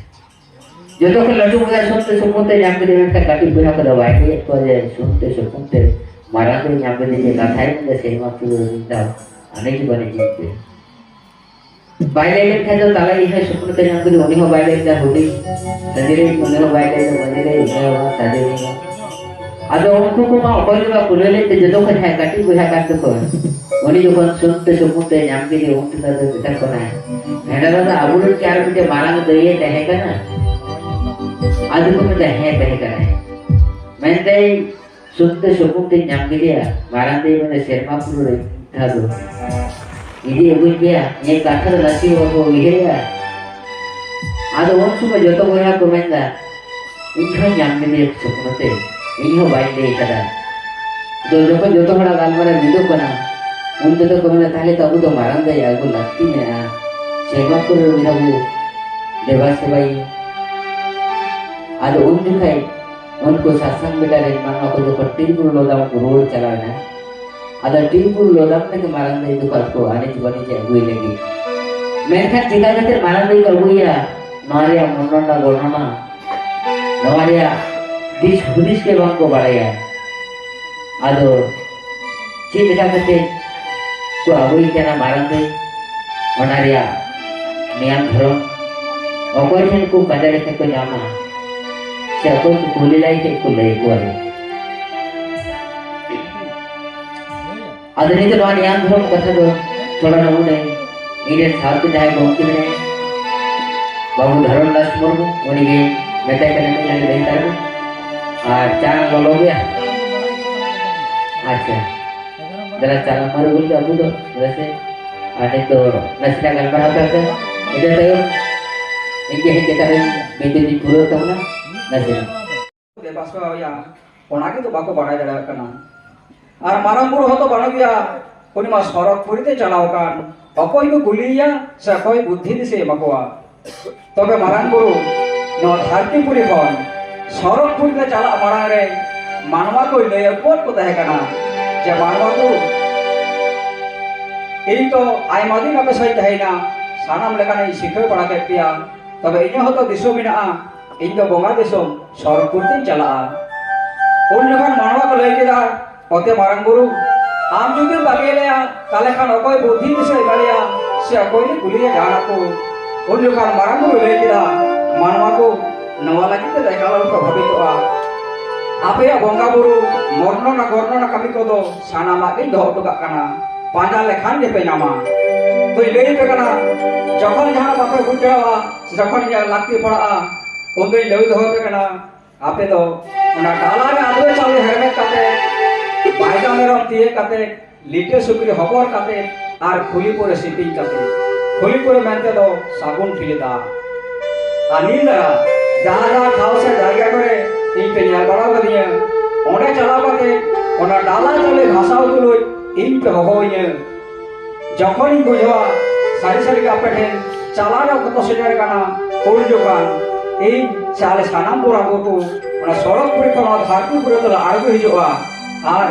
ᱡᱚᱛᱚ ᱠᱷᱚᱱ ᱞᱟᱹᱴᱩ ᱵᱚᱭᱦᱟ ᱥᱩᱱ ᱛᱮ ᱥᱩᱯᱩᱱ ᱛᱮ ᱧᱟᱢ ᱠᱮᱫᱮᱭᱟ, ᱢᱮᱱᱠᱷᱟᱱ ᱠᱟᱹᱴᱤᱡ ᱵᱚᱭᱦᱟ ᱠᱚᱫᱚ ᱵᱟᱭ ᱞᱟᱹᱭᱮᱫ ᱠᱚᱣᱟ ᱡᱮ ᱥᱩᱱ ᱛᱮ ᱥᱩᱯᱩᱱ ᱛᱮ ᱢᱟᱨᱟᱝ ᱫᱚᱭ ᱧᱟᱢ ᱠᱮᱫᱮᱭᱟ, ᱡᱮ ᱠᱟᱛᱷᱟᱭ ᱢᱮᱱᱫᱟ ᱥᱮᱨᱢᱟ ᱯᱩᱨᱟᱹ ᱢᱤᱫ ᱫᱷᱟᱣ ᱟᱹᱱᱤᱡ ᱵᱟᱹᱱᱤᱡ ᱤᱧ ᱯᱮ᱾ ᱵᱟᱭ ᱞᱟᱹᱭ ᱞᱮᱱᱠᱷᱟᱱ ᱫᱚ ᱛᱟᱞᱟ ᱤᱧ ᱦᱚᱸ ᱥᱩᱯᱩᱱ ᱛᱮ ᱧᱟᱢ ᱠᱮᱫᱮ, ᱩᱱᱤ ᱦᱚᱸ ᱵᱟᱭ ᱞᱟᱹᱭ ᱞᱮᱫᱟ ᱦᱩᱰᱤᱧ ᱥᱟᱺᱜᱤᱧ ᱨᱮ, ᱩᱱᱤ ᱦᱚᱸ ᱵᱟᱭ ᱞᱟᱹᱭ ᱞᱮᱫᱟ ᱢᱟᱹᱡᱷᱤ ᱨᱮ, ᱤᱧ ᱦᱚᱸ ᱵᱟᱝ ᱥᱟᱺᱜᱤᱧ ᱨᱮ᱾ ᱟᱫᱚ ᱩᱱᱠᱩ ᱠᱚᱢᱟ ᱚᱠᱚᱭ ᱜᱮ ᱵᱟᱠᱚ ᱞᱟᱹᱭ ᱞᱮᱫ ᱛᱮ, ᱡᱚᱛᱚ ᱠᱷᱚᱱ ᱡᱟᱦᱟᱸᱭ ᱠᱟᱹᱴᱤᱡ ᱵᱚᱭᱦᱟ ᱠᱟᱱ ᱛᱟᱠᱚᱣᱟ, ᱩᱱᱤ ᱡᱚᱠᱷᱚᱱ ᱥᱩᱱ ᱛᱮ ᱥᱩᱯᱩᱱ ᱛᱮ ᱧᱟᱢ ᱠᱮᱫᱮ, ᱩᱱ ᱛᱮᱫᱚ ᱟᱫᱚ ᱢᱮᱛᱟ ᱠᱚ ᱠᱟᱱᱟᱭ, "ᱦᱮᱸ ᱫᱟᱫᱟ, ᱟᱵᱚᱨᱮᱱ ᱠᱤ ᱟᱨ ᱢᱤᱫᱴᱮᱱ ᱢᱟᱨᱟᱝ ᱫᱟᱹᱭᱮ ᱛᱟᱦᱮᱸ ᱠᱟᱱᱟ?" ᱟᱫᱚ ᱠᱚ ᱢᱮᱛᱟ, "ᱦᱮᱸ, ᱛᱟᱦᱮᱸ ᱠᱟᱱᱟᱭ᱾" ᱢᱮᱱᱫᱟᱭ, ᱥᱩᱱ ᱛᱮ ᱥᱩᱯᱩᱱ ᱛᱮᱧ ᱧᱟᱢ ᱠᱮᱫᱮᱭᱟ, ᱢᱟᱨᱟᱝ ᱫᱟᱹᱭ ᱢᱮᱱᱫᱟ, ᱥᱮᱨᱢᱟ ᱯᱩᱨᱟᱹ ᱨᱮ ᱢᱤᱫ ᱫᱷᱟᱣ ᱫᱚ ᱤᱫᱤ ᱟᱹᱜᱩᱭ ᱯᱮᱭᱟ, ᱤᱧᱟᱹᱜ ᱠᱟᱛᱷᱟ ᱫᱚ ᱱᱟᱥᱮ ᱦᱚᱸ ᱵᱟᱠᱚ ᱩᱭᱦᱟᱹᱨᱮᱜᱼᱟ᱾ ᱟᱫᱚ ᱩᱱ ᱥᱚᱢᱚᱭ ᱡᱚᱛᱚ ᱵᱚᱭᱦᱟ ᱠᱚ ᱢᱮᱱᱫᱟ, ᱤᱧ ᱦᱚᱸᱧ ᱧᱟᱢ ᱞᱮᱫᱮᱭᱟ ᱥᱚᱯᱱᱚ ᱛᱮ, ᱤᱧ ᱦᱚᱸ ᱵᱟᱹᱧ ᱞᱟᱹᱭ ᱠᱟᱫᱟ᱾ ᱟᱫᱚ ᱡᱚᱠᱷᱚᱱ ᱡᱚᱛᱚ ᱦᱚᱲᱟᱜ ᱜᱟᱞᱢᱟᱨᱟᱣ ᱢᱤᱫᱚᱜ ᱠᱟᱱᱟ, ᱩᱱ ᱛᱮᱫᱚ ᱠᱚ ᱢᱮᱱᱟ, ᱛᱟᱦᱞᱮ ᱛᱚ ᱟᱵᱚ ᱫᱚ ᱢᱟᱨᱟᱝ ᱫᱟᱹᱭ ᱟᱹᱜᱩ ᱞᱟᱹᱠᱛᱤ ᱢᱮᱱᱟᱜᱼᱟ, ᱥᱮᱨᱢᱟ ᱯᱩᱨᱟᱹ ᱨᱮ ᱢᱤᱫ ᱫᱷᱟᱣ ᱵᱚ ᱫᱮᱵᱟ ᱥᱮᱵᱟᱭᱮᱭᱟ᱾ ᱟᱫᱚ ᱩᱱ ᱡᱚᱠᱷᱟᱡ ᱩᱱᱠᱩ ᱥᱟᱥᱟᱝ ᱵᱮᱰᱟ ᱨᱮᱱ ᱢᱟᱱᱣᱟ ᱠᱚ ᱡᱚᱠᱷᱚᱱ ᱴᱤᱞᱵᱩᱨ ᱞᱚᱫᱟᱢ ᱠᱚ ᱨᱩᱣᱟᱹᱲ ᱪᱟᱞᱟᱣ ᱮᱱᱟ, ᱟᱫᱚ ᱴᱤᱞᱵᱩᱨ ᱞᱚᱫᱟᱢ ᱛᱮᱜᱮ ᱢᱟᱨᱟᱝ ᱫᱟᱹᱭ ᱫᱚᱠᱚ ᱟᱠᱚ ᱟᱹᱱᱤᱡ ᱵᱟᱹᱱᱤᱡ ᱟᱹᱜᱩᱭ ᱞᱟᱹᱜᱤᱫ᱾ ᱢᱮᱱᱠᱷᱟᱱ ᱪᱮᱠᱟ ᱠᱟᱛᱮ ᱢᱟᱨᱟᱝ ᱫᱟᱹᱭ ᱠᱚ ᱟᱹᱜᱩᱭᱟ, ᱱᱚᱣᱟ ᱨᱮᱭᱟᱜ ᱵᱚᱨᱱᱚᱱᱟ ᱜᱚᱱᱚᱱᱟ, ᱱᱚᱣᱟ ᱨᱮᱭᱟᱜ ᱫᱤᱥ ᱦᱩᱫᱤᱥ ᱜᱮ ᱵᱟᱝ ᱠᱚ ᱵᱟᱲᱟᱭᱟ᱾ ᱟᱫᱚ ᱪᱮᱫ ᱞᱮᱠᱟ ᱠᱟᱛᱮ ᱠᱚ ᱟᱹᱜᱩᱭ ᱠᱟᱱᱟ ᱢᱟᱨᱟᱝ ᱫᱟᱹᱭ, ᱚᱱᱟ ᱨᱮᱭᱟᱜ ᱱᱤᱭᱟᱢ ᱫᱷᱚᱨᱚᱢ, ᱚᱠᱚᱭ ᱴᱷᱮᱱ ᱠᱚ ᱯᱟᱸᱡᱟ ᱞᱮᱠᱷᱟᱱ ᱠᱚ ᱧᱟᱢᱟ, ᱥᱮ ᱚᱠᱚᱭ ᱠᱚ ᱠᱩᱞᱤ ᱞᱟᱭ ᱠᱷᱟᱡ ᱠᱚ ᱞᱟᱹᱭ ᱟᱠᱚᱣᱟ᱾ ᱟᱫᱚ ᱱᱤᱛᱚᱜ ᱱᱚᱣᱟ ᱱᱤᱭᱟᱢ ᱫᱷᱚᱨᱚᱢ ᱠᱟᱛᱷᱟ ᱫᱚ ᱛᱷᱚᱲᱟ ᱱᱚᱰᱮ ᱤᱧ ᱨᱮᱱ ᱥᱟᱶᱛᱮ ᱡᱟᱦᱟᱸᱭ ᱜᱚᱢᱠᱮ ᱢᱮᱱᱟᱭᱟ, ᱵᱟᱹᱵᱩ ᱫᱷᱚᱨᱚᱢᱫᱟᱥ ᱢᱩᱨᱢᱩ, ᱩᱱᱤ ᱜᱮ ᱢᱮᱛᱟᱭ ᱠᱟᱱᱟ, ᱢᱤᱫ ᱜᱷᱟᱹᱲᱤ ᱞᱟᱹᱭ ᱦᱟᱛᱟᱲ ᱢᱮ᱾ ᱟᱨ ᱪᱟ ᱞᱚᱞᱚ ᱜᱮᱭᱟ? ᱟᱪᱪᱷᱟ, ᱫᱮᱞᱟ ᱪᱟ ᱞᱟᱝ ᱢᱟᱹᱨᱩ ᱜᱚᱞ ᱠᱮᱫ ᱟᱵᱚ ᱫᱚ, ᱪᱮᱫᱟᱜ ᱥᱮ ᱟᱨ ᱱᱤᱛᱚᱜ ᱱᱟᱥᱮᱱᱟᱜ ᱜᱟᱞᱢᱟᱨᱟᱣ ᱠᱟᱛᱮ, ᱤᱱᱟᱹ ᱛᱟᱭᱚᱢ ᱤᱧ ᱜᱮ ᱦᱮᱡ ᱠᱟᱛᱮ ᱟᱨᱚᱧ ᱵᱤᱱᱛᱤ ᱫᱩᱧ ᱯᱩᱨᱟᱹᱣ ᱛᱟᱵᱚᱱᱟ᱾ ᱱᱟᱥᱮᱱᱟᱜ ᱫᱮᱵᱟ ᱥᱮᱵᱟᱭᱟ, ᱚᱱᱟ ᱜᱮᱛᱚ ᱵᱟᱠᱚ ᱵᱟᱲᱟᱭ ᱫᱟᱲᱮᱭᱟᱜ ᱠᱟᱱᱟ᱾ ᱟᱨ ᱢᱟᱨᱟᱝ ᱵᱩᱨᱩ ᱦᱚᱸᱛᱚ ᱵᱟᱹᱱᱩᱜ ᱜᱮᱭᱟ, ᱩᱱᱤ ᱢᱟ ᱥᱚᱨᱚᱜᱽ ᱯᱩᱨᱤ ᱛᱮ ᱪᱟᱞᱟᱣ ᱟᱠᱟᱱ᱾ ᱚᱠᱚᱭ ᱠᱚ ᱠᱩᱞᱤᱭᱮᱭᱟ ᱥᱮ ᱚᱠᱚᱭ ᱵᱩᱫᱽᱫᱷᱤ ᱫᱤᱥᱟᱹ ᱮᱢᱟ ᱠᱚᱣᱟ? ᱛᱚᱵᱮ ᱢᱟᱨᱟᱝ ᱵᱩᱨᱩ ᱱᱚᱣᱟ ᱫᱷᱟᱹᱨᱛᱤ ᱯᱩᱨᱤ ᱠᱷᱚᱱ ᱥᱚᱨᱚᱜᱽ ᱯᱩᱨᱤ ᱛᱮ ᱪᱟᱞᱟᱜ ᱢᱟᱲᱟᱝ ᱨᱮ ᱢᱟᱱᱣᱟ ᱠᱚ ᱞᱟᱹᱭ ᱟᱠᱚᱣᱟᱫ ᱠᱚ ᱛᱟᱦᱮᱸ ᱠᱟᱱᱟ ᱡᱮ, ᱢᱟᱱᱣᱟ ᱠᱚ, ᱤᱧ ᱫᱚ ᱟᱭᱢᱟ ᱫᱤᱱ ᱟᱯᱮ ᱥᱟᱶ ᱤᱧ ᱛᱟᱦᱮᱸᱭᱮᱱᱟ, ᱥᱟᱱᱟᱢ ᱞᱮᱠᱟᱱᱟᱜ ᱤᱧ ᱥᱤᱠᱷᱟᱹᱣ ᱵᱟᱲᱟ ᱠᱮᱫ ᱯᱮᱭᱟ, ᱛᱚᱵᱮ ᱤᱧᱟᱹᱜ ᱦᱚᱸᱛᱚ ᱫᱤᱥᱟᱹ ᱢᱮᱱᱟᱜᱼᱟ, ᱤᱧ ᱫᱚ ᱵᱚᱸᱜᱟ ᱫᱤᱥᱚᱢ ᱥᱚᱨᱚᱜᱽ ᱯᱩᱨᱤ ᱛᱮᱧ ᱪᱟᱞᱟᱜᱼᱟ᱾ ᱩᱱ ᱡᱚᱠᱷᱚᱱ ᱢᱟᱱᱣᱟ ᱠᱚ ᱞᱟᱹᱭ ᱠᱮᱫᱟ, ᱚᱛᱮ ᱢᱟᱨᱟᱝ ᱵᱩᱨᱩ, ᱟᱢ ᱡᱩᱫᱤᱢ ᱵᱟᱹᱜᱤ ᱞᱮᱭᱟ, ᱛᱟᱦᱞᱮ ᱠᱷᱟᱱ ᱚᱠᱚᱭ ᱵᱩᱫᱽᱫᱷᱤ ᱫᱤᱥᱟᱹ ᱮᱢᱟ ᱞᱮᱭᱟ ᱥᱮ ᱚᱠᱚᱭ ᱞᱮ ᱠᱩᱞᱤᱭᱟ ᱡᱟᱦᱟᱱᱟᱜ ᱠᱚ? ᱩᱱ ᱡᱚᱠᱷᱚᱱ ᱢᱟᱨᱟᱝ ᱵᱩᱨᱩ ᱞᱟᱹᱭ ᱠᱮᱫᱟ, ᱢᱟᱱᱣᱟ ᱠᱚ, ᱱᱚᱣᱟ ᱞᱟᱹᱜᱤᱫ ᱛᱮ ᱮᱠᱟᱞ ᱟᱞᱚᱯᱮ ᱵᱷᱟᱵᱤᱛᱚᱜᱼᱟ᱾ ᱟᱯᱮᱭᱟᱜ ᱵᱚᱸᱜᱟ ᱵᱩᱨᱩ, ᱢᱚᱨᱱᱚᱱᱟ ᱜᱚᱨᱱᱚᱱᱟ ᱠᱟᱹᱢᱤ ᱠᱚᱫᱚ ᱥᱟᱱᱟᱢᱟᱜ ᱜᱤᱧ ᱫᱚᱦᱚ ᱦᱚᱴᱚ ᱠᱟᱜ ᱠᱟᱱᱟ, ᱯᱟᱸᱡᱟ ᱞᱮᱠᱷᱟᱱ ᱜᱮᱯᱮ ᱧᱟᱢᱟ᱾ ᱛᱚᱧ ᱞᱟᱹᱭ ᱟᱯᱮ ᱠᱟᱱᱟ, ᱡᱚᱠᱷᱚᱱ ᱡᱟᱦᱟᱱᱟᱜ ᱵᱟᱯᱮ ᱵᱩᱡᱽ ᱫᱟᱲᱮᱭᱟᱜᱼᱟ, ᱡᱚᱠᱷᱚᱱ ᱤᱧᱟᱹᱜ ᱞᱟᱹᱠᱛᱤ ᱯᱟᱲᱟᱜᱼᱟ, ᱩᱱᱫᱚᱧ ᱞᱟᱹᱭ ᱫᱚᱦᱚ ᱟᱯᱮ ᱠᱟᱱᱟ, ᱟᱯᱮ ᱫᱚ ᱚᱱᱟ ᱰᱟᱞᱟ ᱨᱮ ᱟᱫᱽᱣᱟ ᱪᱟᱣᱞᱮ ᱦᱮᱨᱢᱮᱫ ᱠᱟᱛᱮ, ᱵᱟᱭᱫᱟ ᱢᱮᱨᱚᱢ ᱛᱤᱭᱟᱹᱜ ᱠᱟᱛᱮ, ᱞᱤᱴᱟᱹ ᱥᱩᱠᱨᱤ ᱦᱚᱵᱚᱨ ᱠᱟᱛᱮ ᱟᱨ ᱠᱷᱩᱞᱤ ᱯᱚᱨᱮ ᱥᱤᱯᱤᱧ ᱠᱟᱛᱮ, ᱠᱷᱩᱞᱤ ᱯᱚᱨᱮ ᱢᱮᱱᱛᱮ ᱫᱚ ᱥᱟᱹᱜᱩᱱ ᱴᱷᱤᱞᱤ ᱫᱟᱜ᱾ ᱟᱨ ᱱᱤᱱ ᱫᱟᱨᱟ ᱡᱟᱦᱟᱸ ᱡᱟᱦᱟᱸ ᱴᱷᱟᱶ ᱥᱮ ᱡᱟᱭᱜᱟ ᱠᱚᱨᱮ ᱤᱧ ᱯᱮ ᱧᱮᱞ ᱵᱟᱲᱟ ᱠᱟᱫᱤᱧᱟ, ᱚᱸᱰᱮ ᱪᱟᱞᱟᱣ ᱠᱟᱛᱮ ᱚᱱᱟ ᱰᱟᱞᱟ ᱪᱟᱣᱞᱮ ᱜᱷᱟᱥᱟᱣ ᱛᱩᱞᱩᱡ ᱤᱧ ᱯᱮ ᱦᱚᱦᱚᱣᱟᱹᱧᱟᱹ᱾ ᱡᱚᱠᱷᱚᱱᱤᱧ ᱵᱩᱡᱷᱟᱹᱣᱟ ᱥᱟᱹᱨᱤ ᱥᱟᱹᱨᱤ ᱜᱮ ᱟᱯᱮ ᱴᱷᱮᱱ ᱪᱟᱞᱟᱣ ᱨᱮᱭᱟᱜ ᱚᱠᱛᱚ ᱥᱮᱴᱮᱨ ᱟᱠᱟᱱᱟ, ᱩᱱ ᱡᱚᱠᱷᱟᱱ ᱤᱧ ᱥᱮ ᱟᱞᱮ ᱥᱟᱱᱟᱢ ᱵᱚᱸᱜᱟ ᱵᱩᱨᱩ ᱠᱚ ᱚᱱᱟ ᱥᱚᱨᱚᱜᱽ ᱯᱩᱨᱤ ᱠᱷᱚᱱ ᱱᱚᱣᱟ ᱫᱷᱟᱹᱨᱛᱤ ᱯᱩᱨᱤ ᱛᱮᱞᱮ ᱟᱬᱜᱚ ᱦᱤᱡᱩᱜᱼᱟ ᱟᱨ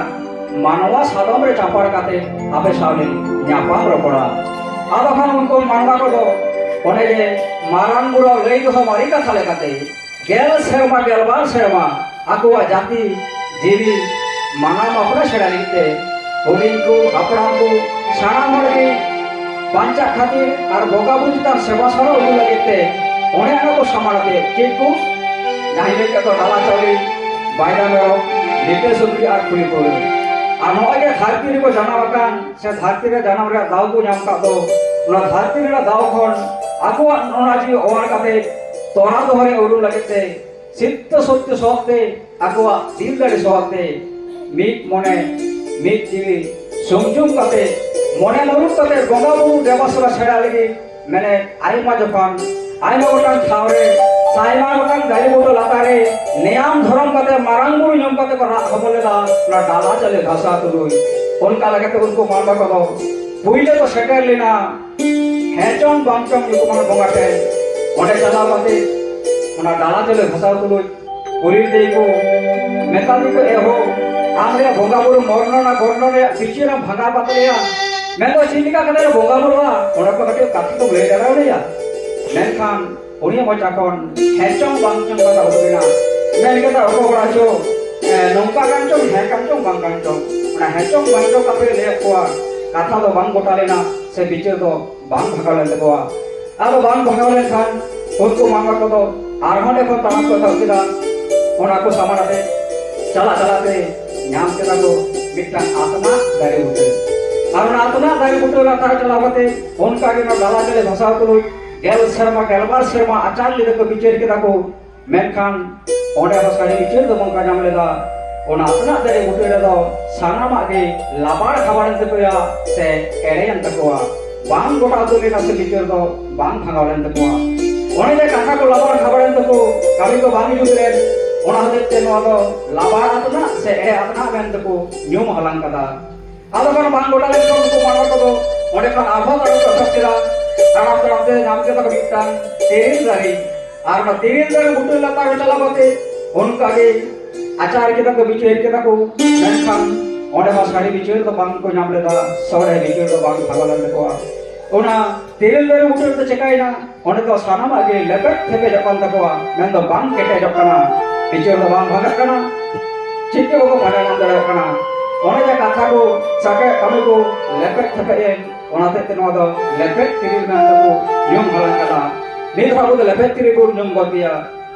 ᱢᱟᱱᱣᱟ ᱥᱟᱫᱚᱢ ᱨᱮ ᱪᱟᱯᱟᱲ ᱠᱟᱛᱮ ᱟᱯᱮ ᱥᱟᱶ ᱞᱮ ᱧᱟᱯᱟᱢ ᱨᱚᱯᱚᱲᱟ᱾ ᱟᱫᱚ ᱠᱷᱟᱱ ᱩᱱᱠᱩ ᱢᱟᱱᱣᱟ ᱠᱚᱫᱚ ᱚᱱᱮ ᱡᱮ ᱢᱟᱨᱟᱝ ᱵᱩᱨᱩ ᱞᱟᱹᱭ ᱫᱚᱦᱚ ᱢᱟᱨᱮ ᱠᱟᱛᱷᱟ ᱞᱮᱠᱟᱛᱮ ᱜᱮᱞ ᱥᱮᱨᱢᱟ, ᱜᱮᱞᱵᱟᱨ ᱥᱮᱨᱢᱟ ᱟᱠᱚᱣᱟᱜ ᱡᱟᱹᱛᱤ ᱡᱤᱣᱤ ᱢᱟᱱᱟᱣ ᱢᱟᱯᱲᱟ ᱥᱮᱬᱟ ᱞᱟᱹᱜᱤᱫ ᱛᱮ ᱦᱩᱰᱤᱧ ᱠᱚ, ᱦᱟᱯᱲᱟᱢ ᱠᱚ, ᱥᱟᱱᱟᱢ ᱦᱚᱲ ᱜᱮ ᱵᱟᱧᱪᱟᱜ ᱠᱷᱟᱹᱛᱤᱨ ᱟᱨ ᱵᱚᱸᱜᱟ ᱵᱩᱨᱩ ᱪᱮᱛᱟᱱ ᱥᱮᱵᱟ ᱥᱟᱨᱦᱟᱣ ᱟᱹᱜᱩ ᱞᱟᱹᱜᱤᱫ ᱛᱮ ᱚᱱᱮ ᱚᱱᱟ ᱠᱚ ᱥᱟᱢᱟᱝ ᱟᱛᱮ ᱪᱮᱫ ᱠᱚ ᱡᱟᱦᱟᱸ ᱞᱟᱹᱭ ᱠᱮᱫ ᱫᱚ ᱰᱟᱞᱟ ᱪᱟᱣᱞᱮ, ᱵᱟᱭᱫᱟ ᱢᱮᱨᱚᱢ, ᱞᱤᱴᱟᱹ ᱥᱩᱠᱨᱤ ᱟᱨ ᱠᱷᱩᱞᱤ ᱯᱟᱹᱣᱨᱟᱹ᱾ ᱟᱨ ᱱᱚᱜᱼᱚᱭ ᱡᱮ ᱫᱷᱟᱹᱨᱛᱤ ᱨᱮᱠᱚ ᱡᱟᱱᱟᱢ ᱟᱠᱟᱱ ᱥᱮ ᱫᱷᱟᱹᱨᱛᱤ ᱨᱮ ᱡᱟᱱᱟᱢ ᱨᱮᱭᱟᱜ ᱫᱟᱣ ᱠᱚ ᱧᱟᱢ ᱟᱠᱟᱫ ᱫᱚ, ᱚᱱᱟ ᱫᱷᱟᱹᱨᱛᱤ ᱨᱮᱱᱟᱜ ᱫᱟᱣ ᱠᱷᱚᱱ ᱟᱠᱚᱣᱟᱜ ᱚᱱᱟ ᱡᱤᱣᱤ ᱚᱣᱟᱨ ᱠᱟᱛᱮ ᱛᱚᱨᱟ ᱫᱚᱦᱚ ᱨᱮ ᱩᱨᱩᱢ ᱞᱟᱹᱜᱤᱫ ᱛᱮ ᱥᱤᱛᱛᱚ ᱥᱚᱛᱛᱚ ᱥᱚᱛ ᱛᱮ ᱟᱠᱚᱣᱟᱜ ᱫᱤᱞ ᱫᱟᱲᱮ ᱥᱚᱦᱚᱫ ᱛᱮ ᱢᱤᱫ ᱢᱚᱱᱮ ᱢᱤᱫ ᱡᱤᱣᱤ ᱥᱚᱝᱡᱚᱢ ᱠᱟᱛᱮ ᱢᱚᱱᱮ ᱢᱩᱨᱩᱢ ᱠᱟᱛᱮ ᱵᱚᱸᱜᱟ ᱵᱩᱨᱩ ᱫᱮᱵᱟ ᱥᱮᱵᱟ ᱥᱮᱬᱟ ᱞᱟᱹᱜᱤᱫ ᱢᱮᱱᱮ ᱟᱭᱢᱟ ᱡᱚᱠᱷᱚᱱ ᱟᱭᱢᱟ ᱜᱚᱴᱟᱝ ᱴᱷᱟᱶ ᱨᱮ ᱟᱭᱢᱟ ᱜᱚᱴᱟᱝ ᱫᱟᱨᱮ ᱵᱩᱴᱟᱹ ᱞᱟᱛᱟᱨ ᱨᱮ ᱱᱮᱭᱟᱢ ᱫᱷᱚᱨᱚᱢ ᱠᱟᱛᱮ ᱢᱟᱨᱟᱝ ᱵᱩᱨᱩ ᱧᱩᱢ ᱠᱟᱛᱮ ᱠᱚ ᱨᱟᱜ ᱦᱚᱢᱚᱨ ᱞᱮᱫᱟ, ᱚᱱᱟ ᱰᱟᱞᱟ ᱪᱟᱣᱞᱮ ᱫᱷᱟᱥᱟᱣ ᱛᱩᱞᱩᱡ᱾ ᱚᱱᱠᱟ ᱞᱮᱠᱟᱛᱮ ᱩᱱᱠᱩ ᱢᱟᱱᱣᱟ ᱠᱚᱫᱚ ᱯᱩᱭᱞᱟᱹ ᱠᱚ ᱥᱮᱴᱮᱨ ᱞᱮᱱᱟ ᱦᱮᱸ ᱪᱚᱝ ᱵᱟᱝ ᱪᱚᱝ ᱧᱩᱛᱩᱢᱟᱱ ᱵᱚᱸᱜᱟ ᱴᱷᱮᱱ᱾ ᱚᱸᱰᱮ ᱪᱟᱞᱟᱣ ᱠᱟᱛᱮ ᱚᱱᱟ ᱰᱟᱞᱟ ᱪᱟᱣᱞᱮ ᱫᱷᱟᱥᱟᱣ ᱛᱩᱞᱩᱡ ᱠᱩᱞᱤ ᱞᱮᱫᱮᱭᱟᱠᱚ, ᱢᱮᱛᱟ ᱫᱮᱠᱚ, "ᱮ ᱦᱳ, ᱟᱢ ᱨᱮᱭᱟᱜ ᱵᱚᱸᱜᱟ ᱵᱩᱨᱩ ᱢᱚᱨᱱᱚᱱᱟ ᱜᱚᱨᱱᱚᱱ ᱨᱮᱭᱟᱜ ᱵᱤᱪᱟᱹᱨ ᱮᱢ ᱵᱷᱟᱜᱟᱣ ᱵᱟᱛᱟᱞᱮᱭᱟ, ᱢᱮᱱᱫᱚ ᱪᱮᱫ ᱞᱮᱠᱟ ᱠᱟᱛᱮ ᱞᱮ ᱵᱚᱸᱜᱟ ᱵᱩᱨᱩᱜᱼᱟ, ᱚᱱᱟ ᱠᱚ ᱠᱟᱹᱴᱤᱡ ᱠᱟᱛᱷᱟ ᱠᱚᱢ ᱞᱟᱹᱭ ᱫᱟᱲᱮᱭᱟᱞᱮᱭᱟ?" ᱢᱮᱱᱠᱷᱟᱱ ᱩᱱᱤᱭᱟᱜ ᱢᱚᱪᱟ ᱠᱷᱚᱱ ᱦᱮᱸ ᱪᱚᱝ ᱵᱟᱝ ᱪᱚᱝ ᱠᱟᱛᱷᱟ ᱩᱰᱩᱠ ᱮᱱᱟ᱾ ᱢᱮᱱ ᱠᱮᱫᱟ, "ᱚᱠᱚ ᱠᱚᱲᱟ ᱪᱚ, ᱮ, ᱱᱚᱝᱠᱟ ᱠᱟᱱ ᱪᱚᱝ, ᱦᱮᱸ ᱠᱟᱱ ᱪᱚᱝ, ᱵᱟᱝ ᱠᱟᱱ ᱪᱚᱝ, ᱚᱱᱟ ᱦᱮᱸ ᱪᱚᱝ ᱵᱟᱝ ᱪᱚᱝ ᱠᱟᱛᱷᱟ ᱞᱟᱹᱭᱟᱫ ᱠᱚᱣᱟ, ᱠᱟᱛᱷᱟ ᱫᱚ ᱵᱟᱝ ᱜᱚᱴᱟ ᱞᱮᱱᱟ ᱥᱮ ᱵᱤᱪᱟᱹᱨ ᱫᱚ ᱵᱟᱝ ᱵᱷᱟᱜᱟᱣ ᱞᱮᱱ ᱛᱟᱠᱚᱣᱟ᱾ ᱟᱫᱚ ᱵᱟᱝ ᱵᱷᱟᱜᱟᱣ ᱞᱮᱱᱠᱷᱟᱱ ᱩᱱᱠᱩ ᱢᱟᱱᱣᱟ ᱠᱚᱫᱚ ᱟᱨᱦᱚᱸ ᱚᱸᱰᱮ ᱠᱷᱚᱱ ᱛᱟᱲᱟᱢ ᱠᱚ ᱮᱛᱚᱦᱚᱵ ᱠᱮᱫᱟ᱾ ᱚᱱᱟ ᱠᱚ ᱥᱟᱢᱟᱝ ᱟᱛᱮ ᱪᱟᱞᱟᱜ ᱪᱟᱞᱟᱜ ᱛᱮ ᱧᱟᱢ ᱠᱮᱫᱟ ᱠᱚ ᱢᱤᱫᱴᱟᱝ ᱟᱛᱱᱟᱜ ᱫᱟᱨᱮ ᱵᱩᱴᱟᱹ᱾ ᱟᱨ ᱚᱱᱟ ᱟᱛᱱᱟᱜ ᱫᱟᱨᱮ ᱵᱩᱴᱟᱹ ᱞᱟᱛᱟᱨ ᱪᱟᱞᱟᱣ ᱠᱟᱛᱮ ᱚᱱᱠᱟ ᱜᱮ ᱚᱱᱟ ᱰᱟᱞᱟ ᱪᱟᱣᱞᱮ ᱫᱷᱟᱥᱟᱣ ᱛᱩᱞᱩᱡ ᱜᱮᱞ ᱥᱮᱨᱢᱟ, ᱜᱮᱞᱵᱟᱨ ᱥᱮᱨᱢᱟ ᱟᱪᱟᱨ ᱞᱮᱠᱟ ᱠᱚ ᱵᱤᱪᱟᱹᱨ ᱠᱮᱫᱟ ᱠᱚ᱾ ᱢᱮᱱᱠᱷᱟᱱ ᱚᱸᱰᱮ ᱦᱚᱸ ᱥᱟᱹᱨᱤ ᱵᱤᱪᱟᱹᱨ ᱫᱚ ᱵᱟᱝ ᱠᱚ ᱧᱟᱢ ᱞᱮᱫᱟ᱾ ᱚᱱᱟ ᱟᱛᱱᱟᱜ ᱫᱟᱨᱮ ᱵᱩᱴᱟᱹ ᱨᱮᱫᱚ ᱥᱟᱱᱟᱢᱟᱜ ᱜᱮ ᱞᱟᱵᱟᱲ ᱠᱷᱟᱵᱟᱲᱮᱱ ᱛᱟᱠᱚᱣᱟ ᱥᱮ ᱮᱲᱮᱭᱮᱱ ᱛᱟᱠᱚᱣᱟ᱾ ᱵᱟᱝ ᱜᱚᱴᱟ ᱩᱛᱟᱹᱨ ᱞᱮᱱᱟ ᱥᱮ ᱵᱤᱪᱟᱹᱨ ᱫᱚ ᱵᱟᱝ ᱵᱷᱟᱜᱟᱣ ᱞᱮᱱ ᱛᱟᱠᱚᱣᱟ᱾ ᱚᱱᱮ ᱡᱮ ᱠᱟᱛᱷᱟ ᱠᱚ ᱞᱟᱵᱟᱲ ᱠᱷᱟᱵᱟᱲᱮᱱ ᱛᱟᱠᱚ, ᱠᱟᱹᱢᱤ ᱠᱚ ᱵᱟᱝ ᱡᱩᱛ ᱞᱮᱱ, ᱚᱱᱟ ᱦᱚᱛᱮᱡ ᱛᱮ ᱱᱚᱣᱟ ᱫᱚ ᱞᱟᱵᱟᱲ ᱟᱛᱱᱟᱜ ᱥᱮ ᱮᱲᱮ ᱟᱛᱱᱟᱜ ᱢᱮᱱ ᱛᱮᱠᱚ ᱧᱩᱢ ᱦᱟᱞᱟᱝ ᱠᱟᱫᱟ᱾ ᱟᱫᱚ ᱠᱷᱟᱱ ᱵᱟᱝ ᱜᱚᱴᱟ ᱞᱮᱱᱠᱷᱟᱱ ᱩᱱᱠᱩ ᱢᱟᱱᱣᱟ ᱠᱚᱫᱚ ᱚᱸᱰᱮ ᱠᱷᱚᱱ ᱟᱨᱦᱚᱸ ᱛᱟᱲᱟᱢ ᱠᱚ ᱮᱛᱚᱦᱚᱵ ᱠᱮᱫᱟ᱾ ᱛᱟᱲᱟᱢ ᱛᱟᱲᱟᱢ ᱛᱮ ᱧᱟᱢ ᱠᱮᱫᱟ ᱠᱚ ᱢᱤᱫᱴᱟᱝ ᱛᱮᱨᱮᱞ ᱫᱟᱨᱮ᱾ ᱟᱨ ᱚᱱᱟ ᱛᱮᱨᱮᱞ ᱫᱟᱨᱮ ᱵᱩᱴᱟᱹ ᱞᱟᱛᱟᱨ ᱨᱮ ᱪᱟᱞᱟᱣ ᱠᱟᱛᱮ ᱚᱱᱠᱟ ᱜᱮ ᱟᱪᱟᱨ ᱠᱮᱫᱟ ᱠᱚ, ᱵᱤᱪᱟᱹᱨ ᱠᱮᱫᱟ ᱠᱚ᱾ ᱢᱮᱱᱠᱷᱟᱱ ᱚᱸᱰᱮ ᱦᱚᱸ ᱥᱟᱹᱨᱤ ᱵᱤᱪᱟᱹᱨ ᱫᱚ ᱵᱟᱝ ᱠᱚ ᱧᱟᱢ ᱞᱮᱫᱟ, ᱥᱚᱲᱮ ᱵᱤᱪᱟᱹᱨ ᱫᱚ ᱵᱟᱝ ᱵᱷᱟᱜᱟᱣ ᱞᱮᱱ ᱛᱟᱠᱚᱣᱟ᱾ ᱚᱱᱟ ᱛᱮᱨᱮᱞ ᱫᱟᱨᱮ ᱵᱩᱴᱟᱹ ᱨᱮᱫᱚ ᱪᱮᱠᱟᱭᱮᱱᱟ? ᱚᱸᱰᱮ ᱫᱚ ᱥᱟᱱᱟᱢᱟᱜ ᱜᱮ ᱞᱮᱯᱮᱫ ᱛᱷᱮᱯᱮᱡᱚᱜ ᱠᱟᱱ ᱛᱟᱠᱚᱣᱟ, ᱢᱮᱱᱫᱚ ᱵᱟᱝ ᱠᱮᱴᱮᱡᱚᱜ ᱠᱟᱱᱟ, ᱵᱤᱪᱟᱹᱨ ᱫᱚ ᱵᱟᱝ ᱵᱷᱟᱜᱟᱜ ᱠᱟᱱᱟ, ᱪᱮᱫ ᱜᱮ ᱵᱟᱠᱚ ᱵᱷᱟᱜᱟᱣ ᱧᱟᱢ ᱫᱟᱲᱮᱭᱟᱜ ᱠᱟᱱᱟ᱾ ᱚᱱᱮ ᱡᱮ ᱠᱟᱛᱷᱟ ᱠᱚ, ᱥᱟᱠᱟᱢ ᱠᱟᱹᱢᱤ ᱠᱚ ᱞᱮᱯᱮᱫ ᱛᱷᱮᱯᱮᱡ ᱮᱱ, ᱚᱱᱟ ᱦᱚᱛᱮᱡ ᱛᱮ ᱱᱚᱣᱟ ᱫᱚ ᱞᱮᱯᱮᱫ ᱛᱤᱨᱤᱞ ᱢᱮᱱᱛᱮ ᱠᱚ ᱧᱩᱢ ᱦᱟᱞᱟᱝ ᱠᱟᱫᱟ᱾ ᱱᱤᱛ ᱦᱚᱸ ᱟᱵᱚ ᱫᱚ ᱞᱮᱯᱮᱫ ᱛᱤᱨᱤᱞ ᱵᱚᱱ ᱧᱩᱢ ᱜᱚᱫ ᱜᱮᱭᱟ᱾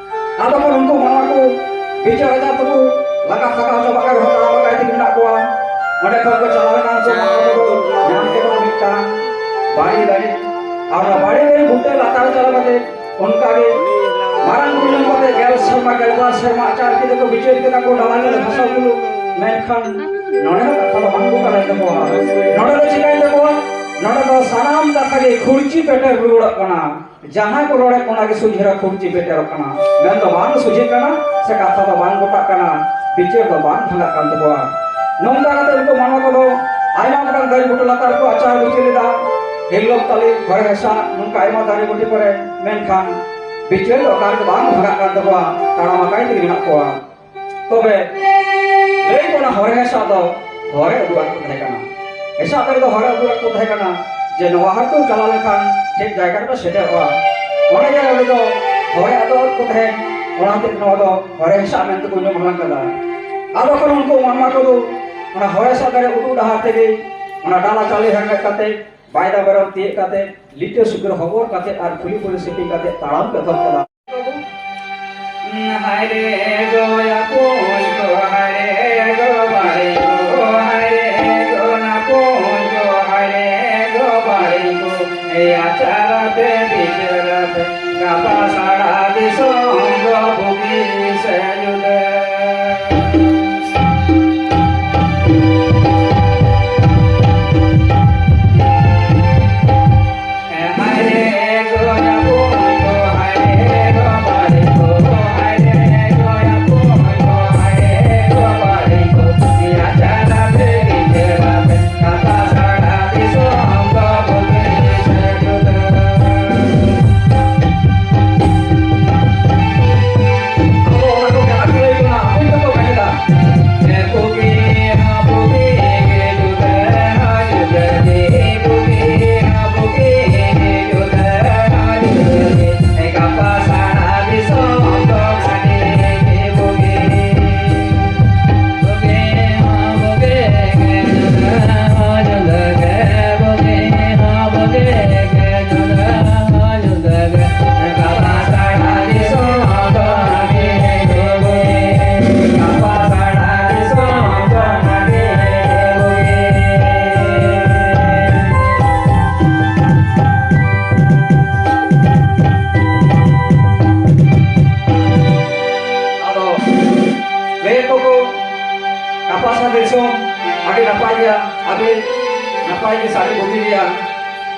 ᱟᱫᱚ ᱠᱚ ᱩᱱᱠᱩ ᱢᱟᱱᱣᱟ ᱠᱚ ᱵᱤᱪᱟᱹᱨ ᱟᱪᱟᱨ ᱛᱮᱠᱚ ᱞᱟᱜᱟ ᱛᱷᱟᱠᱟᱣ ᱪᱟᱵᱟᱜ ᱠᱟᱱ ᱨᱮᱦᱚᱸ ᱛᱟᱲᱟᱢ ᱞᱟᱜᱟ ᱤᱫᱤ ᱢᱮᱱᱟᱜ ᱠᱚᱣᱟ᱾ ᱚᱸᱰᱮ ᱠᱷᱚᱱ ᱠᱚ ᱪᱟᱞᱟᱣ ᱮᱱᱟ, ᱩᱱᱠᱩ ᱢᱟᱱᱣᱟ ᱠᱚᱫᱚ ᱧᱟᱢ ᱠᱮᱫᱟ ᱠᱚ ᱢᱤᱫᱴᱟᱝ ᱵᱟᱲᱮ ᱫᱟᱨᱮ᱾ ᱟᱨ ᱚᱱᱟ ᱵᱟᱲᱮ ᱫᱟᱨᱮ ᱵᱩᱴᱟᱹ ᱞᱟᱛᱟᱨ ᱪᱟᱞᱟᱣ ᱠᱟᱛᱮ ᱚᱱᱠᱟ ᱜᱮ ᱢᱟᱨᱟᱝ ᱵᱩᱨᱩ ᱧᱩᱢ ᱠᱟᱛᱮ ᱜᱮᱞ ᱥᱮᱨᱢᱟ, ᱜᱮᱞᱵᱟᱨ ᱥᱮᱨᱢᱟ ᱟᱪᱟᱨ ᱠᱮᱫᱟ ᱠᱚ, ᱵᱤᱪᱟᱹᱨ ᱠᱮᱫᱟ ᱠᱚ, ᱰᱟᱞᱟ ᱧᱮᱞ ᱵᱷᱟᱥᱟ ᱠᱚ᱾ ᱢᱮᱱᱠᱷᱟᱱ ᱱᱚᱰᱮ ᱫᱚ ᱠᱟᱛᱷᱟ ᱫᱚ ᱵᱟᱝ ᱜᱚᱴᱟ ᱞᱮᱱ ᱛᱟᱠᱚᱣᱟ᱾ ᱱᱚᱰᱮ ᱫᱚ ᱪᱤᱠᱟᱹᱭᱮᱱ ᱛᱟᱠᱚᱣᱟ? ᱱᱚᱰᱮ ᱫᱚ ᱥᱟᱱᱟᱢ ᱠᱟᱛᱷᱟ ᱜᱮ ᱠᱷᱩᱲᱪᱤ ᱯᱮᱴᱮᱨ ᱨᱩᱣᱟᱹᱲᱚᱜ ᱠᱟᱱᱟ᱾ ᱡᱟᱦᱟᱸᱭ ᱠᱚ ᱨᱚᱲᱮᱫ, ᱚᱱᱟ ᱜᱮ ᱥᱩᱡᱷᱟᱹᱨᱟ ᱠᱷᱩᱨᱪᱤ ᱯᱮᱴᱮᱨᱚᱜ ᱠᱟᱱᱟ᱾ ᱢᱮᱱ ᱫᱚ ᱵᱟᱝ ᱥᱩᱡᱷᱟᱹᱜ ᱠᱟᱱᱟ, ᱥᱮ ᱠᱟᱛᱷᱟ ᱫᱚ ᱵᱟᱝ ᱜᱚᱴᱟᱜ ᱠᱟᱱᱟ, ᱵᱤᱪᱟᱹᱨ ᱫᱚ ᱵᱟᱝ ᱵᱷᱟᱜᱟᱜ ᱠᱟᱱ ᱛᱟᱠᱚᱣᱟ᱾ ᱱᱚᱝᱠᱟ ᱠᱟᱛᱮ ᱩᱱᱠᱩ ᱢᱟᱱᱣᱟ ᱠᱚᱫᱚ ᱟᱭᱢᱟ ᱜᱚᱴᱟᱝ ᱫᱟᱨᱮ ᱵᱩᱴᱟᱹ ᱞᱟᱛᱟᱨ ᱠᱚ ᱟᱪᱟᱨ ᱵᱤᱪᱟᱹᱨ ᱮᱫᱟ᱾ ᱦᱤᱨᱞᱚᱠ ᱛᱟᱞᱤ, ᱦᱚᱨᱮ ᱦᱮᱸᱥᱟᱜ, ᱱᱚᱝᱠᱟ ᱟᱭᱢᱟ ᱫᱟᱨᱮ ᱵᱩᱴᱟᱹ ᱠᱚᱨᱮ, ᱢᱮᱱᱠᱷᱟᱱ ᱵᱤᱪᱟᱹᱨ ᱫᱚ ᱚᱠᱟ ᱨᱮᱫᱚ ᱵᱟᱝ ᱵᱷᱟᱜᱟᱜ ᱠᱟᱱ ᱛᱟᱠᱚᱣᱟ, ᱛᱟᱲᱟᱢ ᱟᱠᱟᱭ ᱛᱮᱜᱮ ᱢᱮᱱᱟᱜ ᱠᱚᱣᱟ᱾ ᱛᱚᱵᱮ ᱞᱟᱹᱭ ᱠᱚ ᱚᱱᱟ ᱦᱚᱨᱮ ᱦᱮᱸᱥᱟᱜ ᱫᱚ ᱦᱚᱨᱮ ᱩᱫᱩᱜ ᱟᱫ ᱠᱚ ᱛᱟᱦᱮᱸ ᱠᱟᱱᱟ᱾ ᱦᱮᱸᱥᱟᱜ ᱫᱟᱨᱮ ᱫᱚ ᱦᱚᱨᱮ ᱩᱫᱩᱜ ᱟᱫ ᱠᱚ ᱛᱟᱦᱮᱸ ᱠᱟᱱᱟ ᱡᱮ ᱱᱚᱣᱟ ᱦᱚᱨ ᱛᱮᱢ ᱪᱟᱞᱟᱣ ᱞᱮᱱᱠᱷᱟᱱ ᱴᱷᱤᱠ ᱡᱟᱭᱜᱟ ᱨᱮᱯᱮ ᱥᱮᱴᱮᱨᱚᱜᱼᱟ᱾ ᱚᱱᱟ ᱡᱟᱭᱜᱟ ᱨᱮᱫᱚ ᱦᱚᱨᱮ ᱟᱫᱚᱜ ᱟᱫ ᱠᱚ ᱛᱟᱦᱮᱸᱫ, ᱚᱱᱟ ᱦᱚᱛᱮᱡ ᱛᱮ ᱱᱚᱣᱟ ᱫᱚ ᱦᱚᱨᱮ ᱦᱮᱸᱥᱟᱜ ᱢᱮᱱᱛᱮ ᱠᱚ ᱧᱩᱢ ᱦᱟᱞᱟᱝ ᱠᱟᱫᱟ᱾ ᱟᱫᱚ ᱠᱷᱚᱱ ᱩᱱᱠᱩ ᱢᱟᱱᱣᱟ ᱠᱚᱫᱚ ᱚᱱᱟ ᱦᱚᱨᱮ ᱦᱮᱸᱥᱟᱜ ᱫᱟᱨᱮ ᱩᱫᱩᱜ ᱰᱟᱦᱟᱨ ᱛᱮᱜᱮ ᱚᱱᱟ ᱰᱟᱞᱟ ᱪᱟᱣᱞᱮ ᱦᱮᱨᱢᱮᱫ ᱠᱟᱛᱮ, ᱵᱟᱭᱫᱟ ᱢᱮᱨᱚᱢ ᱛᱤᱭᱟᱹᱜ ᱠᱟᱛᱮ, ᱞᱤᱴᱟᱹ ᱥᱩᱠᱨᱤ ᱦᱚᱵᱚᱨ ᱠᱟᱛᱮ ᱟᱨ ᱠᱩᱞᱦᱤ ᱠᱩᱞᱦᱤ ᱥᱤᱯᱤ ᱠᱟᱛᱮ ᱛᱟᱲᱟᱢ ᱠᱚ ᱮᱛᱚᱦᱚᱵ ᱠᱮᱫᱟ᱾ ᱦᱟᱭᱨᱮ ᱜᱚ ᱟᱯᱚᱭ ᱜᱚ, ᱦᱟᱭᱨᱮ ᱜᱚ ᱵᱟᱲᱮ ᱜᱚ, ᱦᱟᱭᱨᱮ ᱜᱚ ᱟᱯᱚᱭ ᱜᱚ, ᱦᱟᱭᱨᱮ ᱜᱚ ᱵᱟᱲᱮ ᱜᱚ, ᱮᱭᱟ ᱪᱟᱨᱟ ᱯᱮ ᱵᱤᱪᱟᱹᱨᱟ ᱯᱮ, ᱜᱟᱯᱟ ᱥᱟᱲᱟ ᱫᱤᱥᱚᱢ ᱫᱚ ᱵᱩᱜᱤ ᱥᱮ ᱡᱩᱫᱟᱹ᱾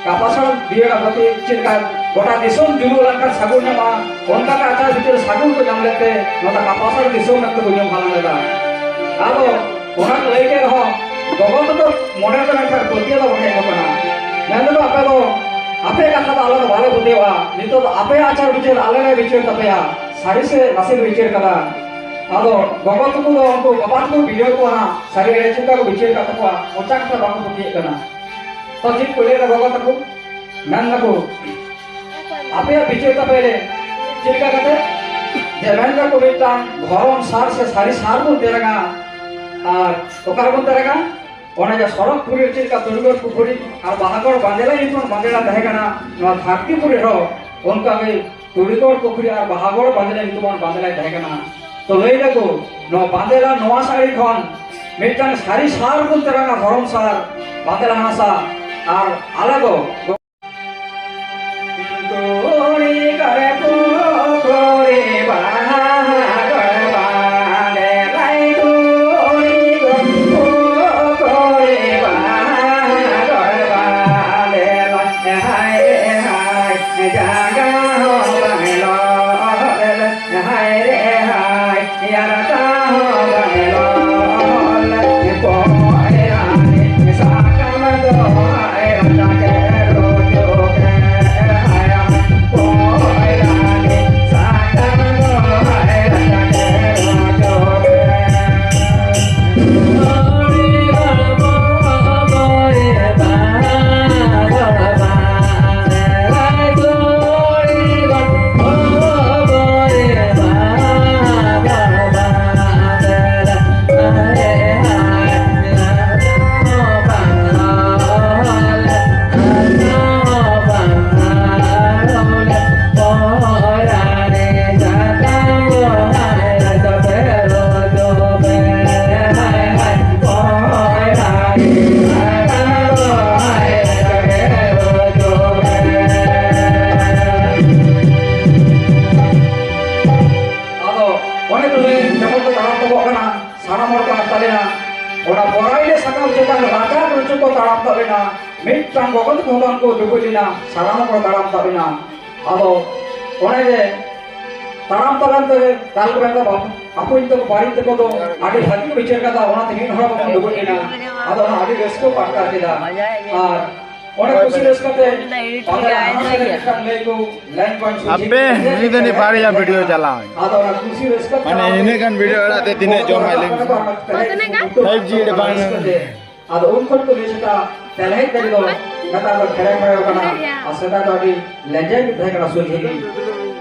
ᱠᱟᱯᱟᱥᱟᱲ ᱵᱤᱭᱟᱹᱲᱟ ᱯᱨᱚᱛᱤ ᱪᱮᱫ ᱞᱮᱠᱟ ᱜᱚᱴᱟ ᱫᱤᱥᱚᱢ ᱡᱩᱞᱩᱜ ᱞᱮᱱᱠᱷᱟᱱ ᱥᱟᱹᱜᱩᱱ ᱧᱟᱢᱚᱜᱼᱟ, ᱚᱱᱠᱟ ᱜᱮ ᱟᱪᱟᱨ ᱵᱤᱪᱟᱹᱨ ᱥᱟᱹᱜᱩᱱ ᱠᱚ ᱧᱟᱢ ᱞᱮᱫ ᱛᱮ ᱱᱚᱣᱟ ᱫᱚ ᱠᱟᱯᱟᱥᱟᱲ ᱫᱤᱥᱚᱢ ᱢᱮᱱᱛᱮ ᱠᱚ ᱧᱩᱢ ᱦᱟᱞᱟᱝ ᱞᱮᱫᱟ᱾ ᱟᱫᱚ ᱚᱱᱟ ᱠᱚ ᱞᱟᱹᱭ ᱠᱮᱫ ᱨᱮᱦᱚᱸ ᱜᱚᱜᱚ ᱛᱟᱠᱚ ᱢᱚᱱᱮ ᱨᱮ ᱢᱮᱱᱠᱷᱟᱱ ᱯᱟᱹᱛᱭᱟᱹᱣ ᱫᱚ ᱵᱟᱝ ᱦᱮᱡ ᱟᱠᱚ ᱠᱟᱱᱟ᱾ ᱢᱮᱱ ᱫᱚ ᱟᱯᱮ ᱫᱚ ᱟᱯᱮᱭᱟᱜ ᱠᱟᱛᱷᱟ ᱫᱚ ᱟᱞᱮ ᱫᱚ ᱵᱟᱞᱮ ᱯᱟᱹᱛᱭᱟᱹᱣᱟ, ᱱᱤᱛᱚᱜ ᱫᱚ ᱟᱯᱮᱭᱟᱜ ᱟᱪᱟᱨ ᱵᱤᱪᱟᱹᱨ ᱟᱞᱮ ᱞᱮ ᱵᱤᱪᱟᱹᱨ ᱛᱟᱯᱮᱭᱟ, ᱥᱟᱹᱨᱤ ᱥᱮ ᱱᱟᱥᱮ ᱞᱮ ᱵᱤᱪᱟᱹᱨ ᱠᱟᱫᱟ᱾ ᱟᱫᱚ ᱜᱚᱜᱚ ᱛᱟᱠᱚ ᱫᱚ ᱩᱱᱠᱩ ᱵᱟᱵᱟ ᱛᱟᱠᱚ ᱵᱤᱰᱟᱹᱣ ᱠᱚᱣᱟ ᱦᱟᱸᱜ, ᱥᱟᱹᱨᱤ ᱮᱲᱮ ᱪᱮᱫ ᱞᱮᱠᱟ ᱠᱚ ᱵᱤᱪᱟᱹᱨ ᱠᱟᱜ ᱛᱟᱠᱚᱣᱟ, ᱢᱚᱪᱟ ᱠᱟᱛᱷᱟ ᱵᱟᱝ ᱠᱚ ᱯᱟᱹᱛᱭᱟᱹᱜ ᱠᱟᱱᱟ᱾ ᱛᱚ ᱪᱮᱫ ᱠᱚ ᱞᱟᱹᱭ ᱮᱫᱟ ᱜᱚᱜᱚ ᱛᱟᱠᱚ? ᱢᱮᱱ ᱫᱟᱠᱚ, ᱟᱯᱮᱭᱟᱜ ᱵᱤᱪᱟᱹᱨ ᱛᱟᱯᱮ ᱞᱮ ᱪᱮᱫ ᱞᱮᱠᱟ ᱠᱟᱛᱮ? ᱡᱮ ᱢᱮᱱ ᱫᱟᱠᱚ ᱢᱤᱫᱴᱟᱝ ᱫᱷᱚᱨᱚᱢ ᱥᱟᱨ ᱥᱮ ᱥᱟᱹᱨᱤ ᱥᱟᱨ ᱵᱚᱱ ᱛᱮᱨᱟᱝᱟ, ᱟᱨ ᱚᱠᱟ ᱨᱮᱵᱚᱱ ᱛᱮᱨᱟᱝᱟ? ᱚᱱᱮ ᱡᱮ ᱥᱚᱲᱚᱠ ᱯᱩᱨᱤ ᱨᱮ ᱪᱮᱫ ᱞᱮᱠᱟ ᱛᱩᱲᱤᱜᱚᱲ ᱯᱩᱠᱷᱩᱨᱤ ᱟᱨ ᱵᱟᱦᱟᱜᱚᱲ ᱵᱟᱸᱫᱮᱞᱟ ᱧᱩᱛᱩᱢ ᱵᱟᱸᱫᱮᱞᱟ ᱛᱟᱦᱮᱸ ᱠᱟᱱᱟ, ᱱᱚᱣᱟ ᱫᱷᱟᱹᱨᱛᱤ ᱯᱩᱨᱤ ᱨᱮᱦᱚᱸ ᱚᱱᱠᱟ ᱜᱮ ᱛᱩᱲᱤᱜᱚᱲ ᱯᱩᱠᱷᱩᱨᱤ ᱟᱨ ᱵᱟᱦᱟᱜᱚᱲ ᱵᱟᱸᱫᱮᱞᱟ ᱧᱩᱛᱩᱢᱟᱱ ᱵᱟᱸᱫᱮᱞᱟᱭ ᱛᱟᱦᱮᱸ ᱠᱟᱱᱟ᱾ ᱛᱚ ᱞᱟᱹᱭ ᱫᱟᱠᱚ, ᱱᱚᱣᱟ ᱵᱟᱸᱫᱮᱞᱟ ᱱᱚᱣᱟ ᱥᱟᱹᱲᱤ ᱠᱷᱚᱱ ᱢᱤᱫᱴᱟᱝ ᱥᱟᱹᱨᱤ ᱥᱟᱨ ᱵᱚᱱ ᱛᱮᱨᱟᱝᱟ, ᱫᱷᱚᱨᱚᱢ ᱥᱟᱨ, ᱵᱟᱸᱫᱮᱞᱟ ᱦᱟᱥᱟ, ᱟᱨ ᱟᱞᱮ ᱫᱚ ᱛᱩᱲᱤᱜᱚᱲ ᱯᱩᱠᱷᱩᱨᱤ ᱵᱟᱦᱟᱜᱚᱲ ᱵᱟᱸᱫᱮᱞᱟᱭ, ᱛᱩᱲᱤᱜᱚᱲ ᱯᱩᱠᱷᱩᱨᱤ ᱵᱟᱦᱟᱜᱚᱲ ᱵᱟᱸᱫᱮᱞᱟᱭ, ᱦᱟᱭ ᱨᱮ ᱦᱟᱭ, ᱡᱟᱸᱜᱟ ᱦᱚᱸ ᱵᱟᱝ ᱞᱚᱦᱚᱫ ᱞᱮᱱ, ᱦᱟᱭ ᱨᱮ ᱦᱟᱭ, ᱭᱟᱨᱟ ᱛᱟᱦᱚᱸ ᱵᱟᱝ ᱞᱚᱦᱚᱫ ᱞᱮᱱ, ᱯᱚᱭᱨᱟ ᱨᱮ ᱥᱟᱠᱟᱢ ᱫᱚ ᱦᱟᱭ ᱨᱟᱪᱟ ᱠᱮ ᱨᱩ ᱢᱤᱫᱴᱟᱝ ᱜᱚᱜᱚ ᱛᱟᱠᱚ ᱦᱚᱸ ᱵᱟᱝ ᱠᱚ ᱰᱩᱵᱩᱡ ᱞᱮᱱᱟ, ᱥᱟᱱᱟᱢ ᱠᱚ ᱛᱟᱲᱟᱢ ᱛᱟᱵ ᱮᱱᱟ᱾ ᱟᱫᱚ ᱚᱱᱮ ᱡᱮ ᱛᱟᱲᱟᱢ ᱛᱟᱲᱟᱢ ᱛᱮ ᱫᱟᱞ ᱠᱚ ᱮᱢ ᱠᱟᱫᱟ, ᱟᱯᱚᱧ ᱛᱟᱠᱚ ᱵᱟᱨᱮᱧ ᱛᱟᱠᱚ ᱫᱚ ᱟᱹᱰᱤ ᱵᱷᱟᱹᱜᱤ ᱠᱚ ᱵᱤᱪᱟᱹᱨ ᱠᱟᱫᱟ, ᱚᱱᱟᱛᱮ ᱢᱤᱫ ᱦᱚᱲ ᱵᱟᱵᱚᱱ ᱰᱩᱵᱩᱡ ᱮᱱᱟ᱾ ᱟᱫᱚ ᱚᱱᱟ ᱟᱹᱰᱤ ᱨᱟᱹᱥᱠᱟᱹ ᱠᱚ ᱟᱴᱠᱟᱨ ᱠᱮᱫᱟ᱾ ᱟᱨ ᱚᱱᱟ ᱠᱩᱥᱤ ᱨᱟᱹᱥᱠᱟᱹ ᱛᱮ ᱯᱟᱸᱡᱟ ᱦᱟᱱᱟ ᱥᱮᱫ ᱨᱮ ᱢᱤᱫᱴᱟᱝ ᱱᱟᱹᱭ ᱠᱚ ᱞᱟᱭᱤᱱ ᱯᱚᱭᱮᱱᱴ ᱥᱩᱨ ᱦᱟᱯᱮ, ᱪᱮᱫ ᱱᱩᱭ ᱫᱚ ᱱᱤ ᱵᱟᱨᱭᱟ ᱵᱷᱤᱰᱤᱭᱳ ᱪᱟᱞᱟᱣ᱾ ᱟᱫᱚ ᱚᱱᱟ ᱠᱩᱥᱤ ᱨᱟᱹᱥᱠᱟᱹ ᱢᱟᱱᱮ ᱛᱟᱞᱟ ᱤᱱᱟᱹ ᱜᱟᱱ ᱵᱷᱤᱰᱤᱭᱳ ᱟᱲᱟᱜ ᱛᱮ ᱛᱤᱱᱟᱹᱜ ᱡᱚᱢ ᱟᱭ ᱞᱟᱹᱭ ᱢᱮᱥᱮ? ᱯᱷᱟᱭᱤᱵᱷ ᱡᱤ ᱨᱮ ᱵᱟᱝ᱾ ᱟᱫᱚ ᱩᱱ ᱠᱷᱚᱱ ᱠᱚ ᱞᱟᱹᱭ ᱥᱮᱴᱟ ᱛᱮᱞᱦᱮᱡ ᱜᱟᱹᱰᱤ ᱫᱚ ᱱᱮᱛᱟᱨ ᱫᱚ ᱠᱷᱮᱲᱮ ᱠᱷᱮᱲᱮ ᱠᱟᱱᱟ᱾ ᱟᱨ ᱥᱮᱫᱟᱭ ᱫᱚ ᱟᱹᱰᱤ ᱞᱮᱸᱡᱮᱨ ᱜᱮ ᱛᱟᱦᱮᱸ ᱠᱟᱱᱟ ᱥᱩᱨᱡᱤ᱾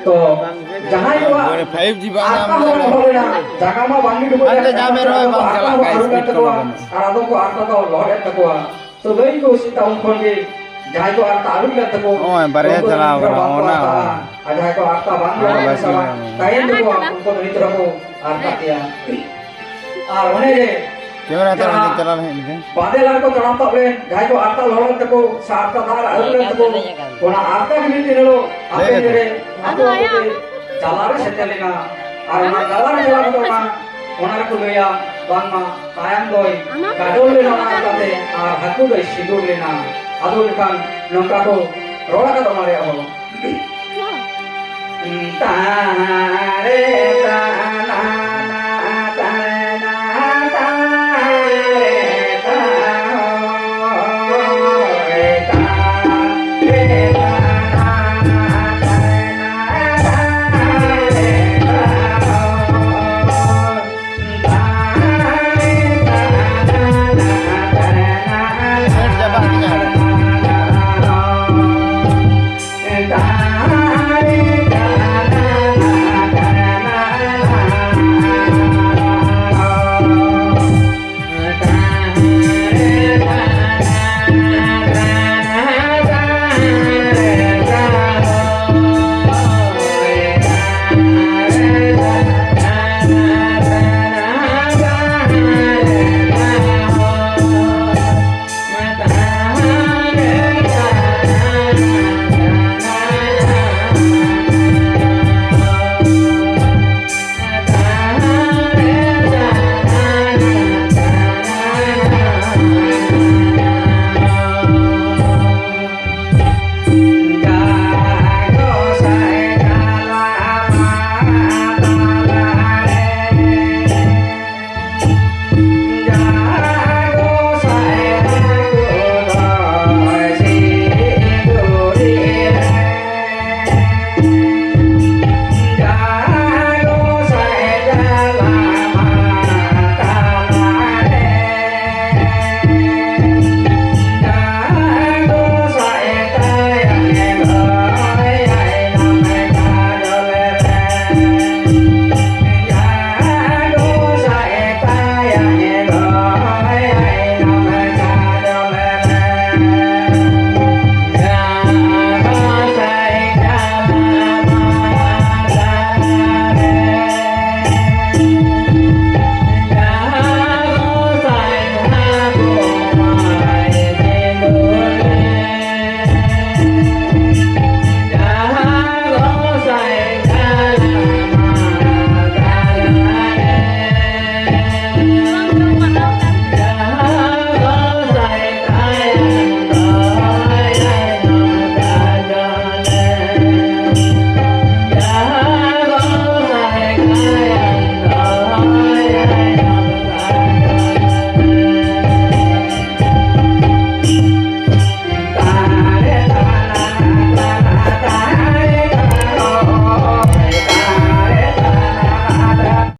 ᱛᱚ ᱡᱟᱦᱟᱸᱭ ᱠᱚᱣᱟᱜ ᱢᱟᱱᱮ ᱯᱷᱟᱭᱤᱵᱷ ᱡᱤ ᱵᱟᱝ ᱟᱨ ᱧᱟᱢ ᱛᱟᱦᱚᱸ ᱞᱮᱠᱷᱟᱱ ᱦᱚᱲ ᱨᱮᱱᱟᱜ ᱡᱟᱭᱜᱟ ᱢᱟ ᱵᱟᱝ ᱜᱮ ᱰᱩᱵᱟᱹ ᱦᱟᱱᱛᱮ ᱧᱟᱢᱮ ᱨᱮᱦᱚᱸᱭ ᱵᱟᱝ ᱪᱟᱞᱟᱜ ᱠᱟᱱᱟ, ᱟᱹᱨᱩ ᱥᱯᱤᱰ ᱠᱟᱱ ᱠᱚᱢᱚᱜ ᱛᱟᱠᱚᱣᱟ᱾ ᱠᱟᱱᱟ᱾ ᱟᱨ ᱟᱫᱚ ᱠᱚ ᱟᱨ ᱫᱚ ᱞᱚᱦᱚᱫ ᱮᱱ ᱛᱟᱠᱚᱣᱟ᱾ ᱛᱚ ᱞᱟᱹᱭ ᱠᱚ ᱥᱮᱛᱟ ᱩᱱ ᱠᱷᱚᱱ ᱜᱮ ᱡᱟᱦᱟᱸᱭ ᱠᱚ ᱟᱨ ᱟᱹᱨᱩ ᱞᱮᱱ ᱛᱟᱠᱚ ᱱᱚᱜᱼᱚᱭ ᱵᱟᱨᱭᱟ ᱩᱱᱠᱩ ᱫᱚ ᱪᱟᱞᱟᱣ ᱱᱤᱛ ᱦᱚᱸ ᱠᱟᱱᱟ, ᱵᱟᱝ ᱠᱚ ᱚᱱᱟ ᱟᱨ ᱛᱟᱦᱮᱸᱱᱟ᱾ ᱟᱨ ᱡᱟᱦᱟᱸᱭ ᱠᱚ ᱟᱨ ᱵᱟᱥ ᱛᱟᱦᱮᱸᱱ ᱢᱮᱱᱟᱜᱼᱟ᱾ ᱛᱟᱠᱚᱣᱟ ᱩᱱᱠᱩ ᱫᱚ ᱱᱤᱛ ᱨᱮᱦᱚᱸ ᱠᱚ ᱟᱨ ᱛᱟᱦᱮᱸᱭᱟ᱾ ᱟᱨ ᱚᱱᱮ ᱡᱮ ᱠᱮᱢᱮᱨᱟ ᱦᱟᱛᱟᱣ ᱡᱟᱦᱟᱸ ᱞᱟᱹᱜᱤᱫ ᱪᱟᱞᱟᱣ ᱞᱮᱱ ᱜᱮ᱾ ᱵᱟᱸᱫᱮ ᱞᱟᱦᱟ ᱨᱮᱠᱚ ᱛᱟᱲᱟᱢ ᱛᱟᱵ ᱞᱮᱱ, ᱡᱟᱦᱟᱸᱭ ᱠᱚ ᱟᱨᱛᱟ ᱞᱚᱦᱚᱫ ᱞᱮᱱ ᱛᱟᱠᱚ, ᱥᱮ ᱟᱨᱛᱟ ᱫᱟᱜ ᱨᱮ ᱟᱹᱨᱩᱵ ᱞᱮᱱ ᱛᱟᱠᱚ, ᱚᱱᱟ ᱟᱨᱛᱟ ᱜᱮ ᱢᱤᱫ ᱫᱤᱱ ᱦᱤᱞᱳᱜ ᱦᱟᱯᱮᱱ ᱫᱤᱱ ᱨᱮ ᱟᱠᱚ ᱟᱠᱚ ᱛᱮ ᱡᱟᱞᱟ ᱨᱮ ᱥᱮᱴᱮᱨ ᱞᱮᱱᱟ᱾ ᱟᱨ ᱚᱱᱟ ᱡᱟᱞᱟ ᱨᱮ ᱪᱟᱞᱟᱣ ᱠᱟᱛᱮ ᱚᱱᱟ, ᱚᱱᱟ ᱨᱮᱠᱚ ᱞᱟᱹᱭᱟ ᱵᱟᱝᱢᱟ ᱛᱟᱭᱟᱱ ᱫᱚᱭ ᱠᱟᱡᱚᱞ ᱞᱮᱱᱟ ᱚᱱᱟ ᱟᱨᱛᱟ ᱛᱮ, ᱟᱨ ᱦᱟᱹᱠᱩ ᱫᱚᱭ ᱥᱤᱸᱫᱩᱨ ᱞᱮᱱᱟ᱾ ᱟᱫᱚ ᱮᱱᱠᱷᱟᱱ ᱱᱚᱝᱠᱟ ᱠᱚ ᱨᱚᱲ ᱟᱠᱟᱫ ᱚᱱᱟ ᱨᱮᱭᱟᱜ ᱦᱚᱸ᱾ ᱛᱟᱦᱟᱨᱮ ᱛᱟᱱᱟ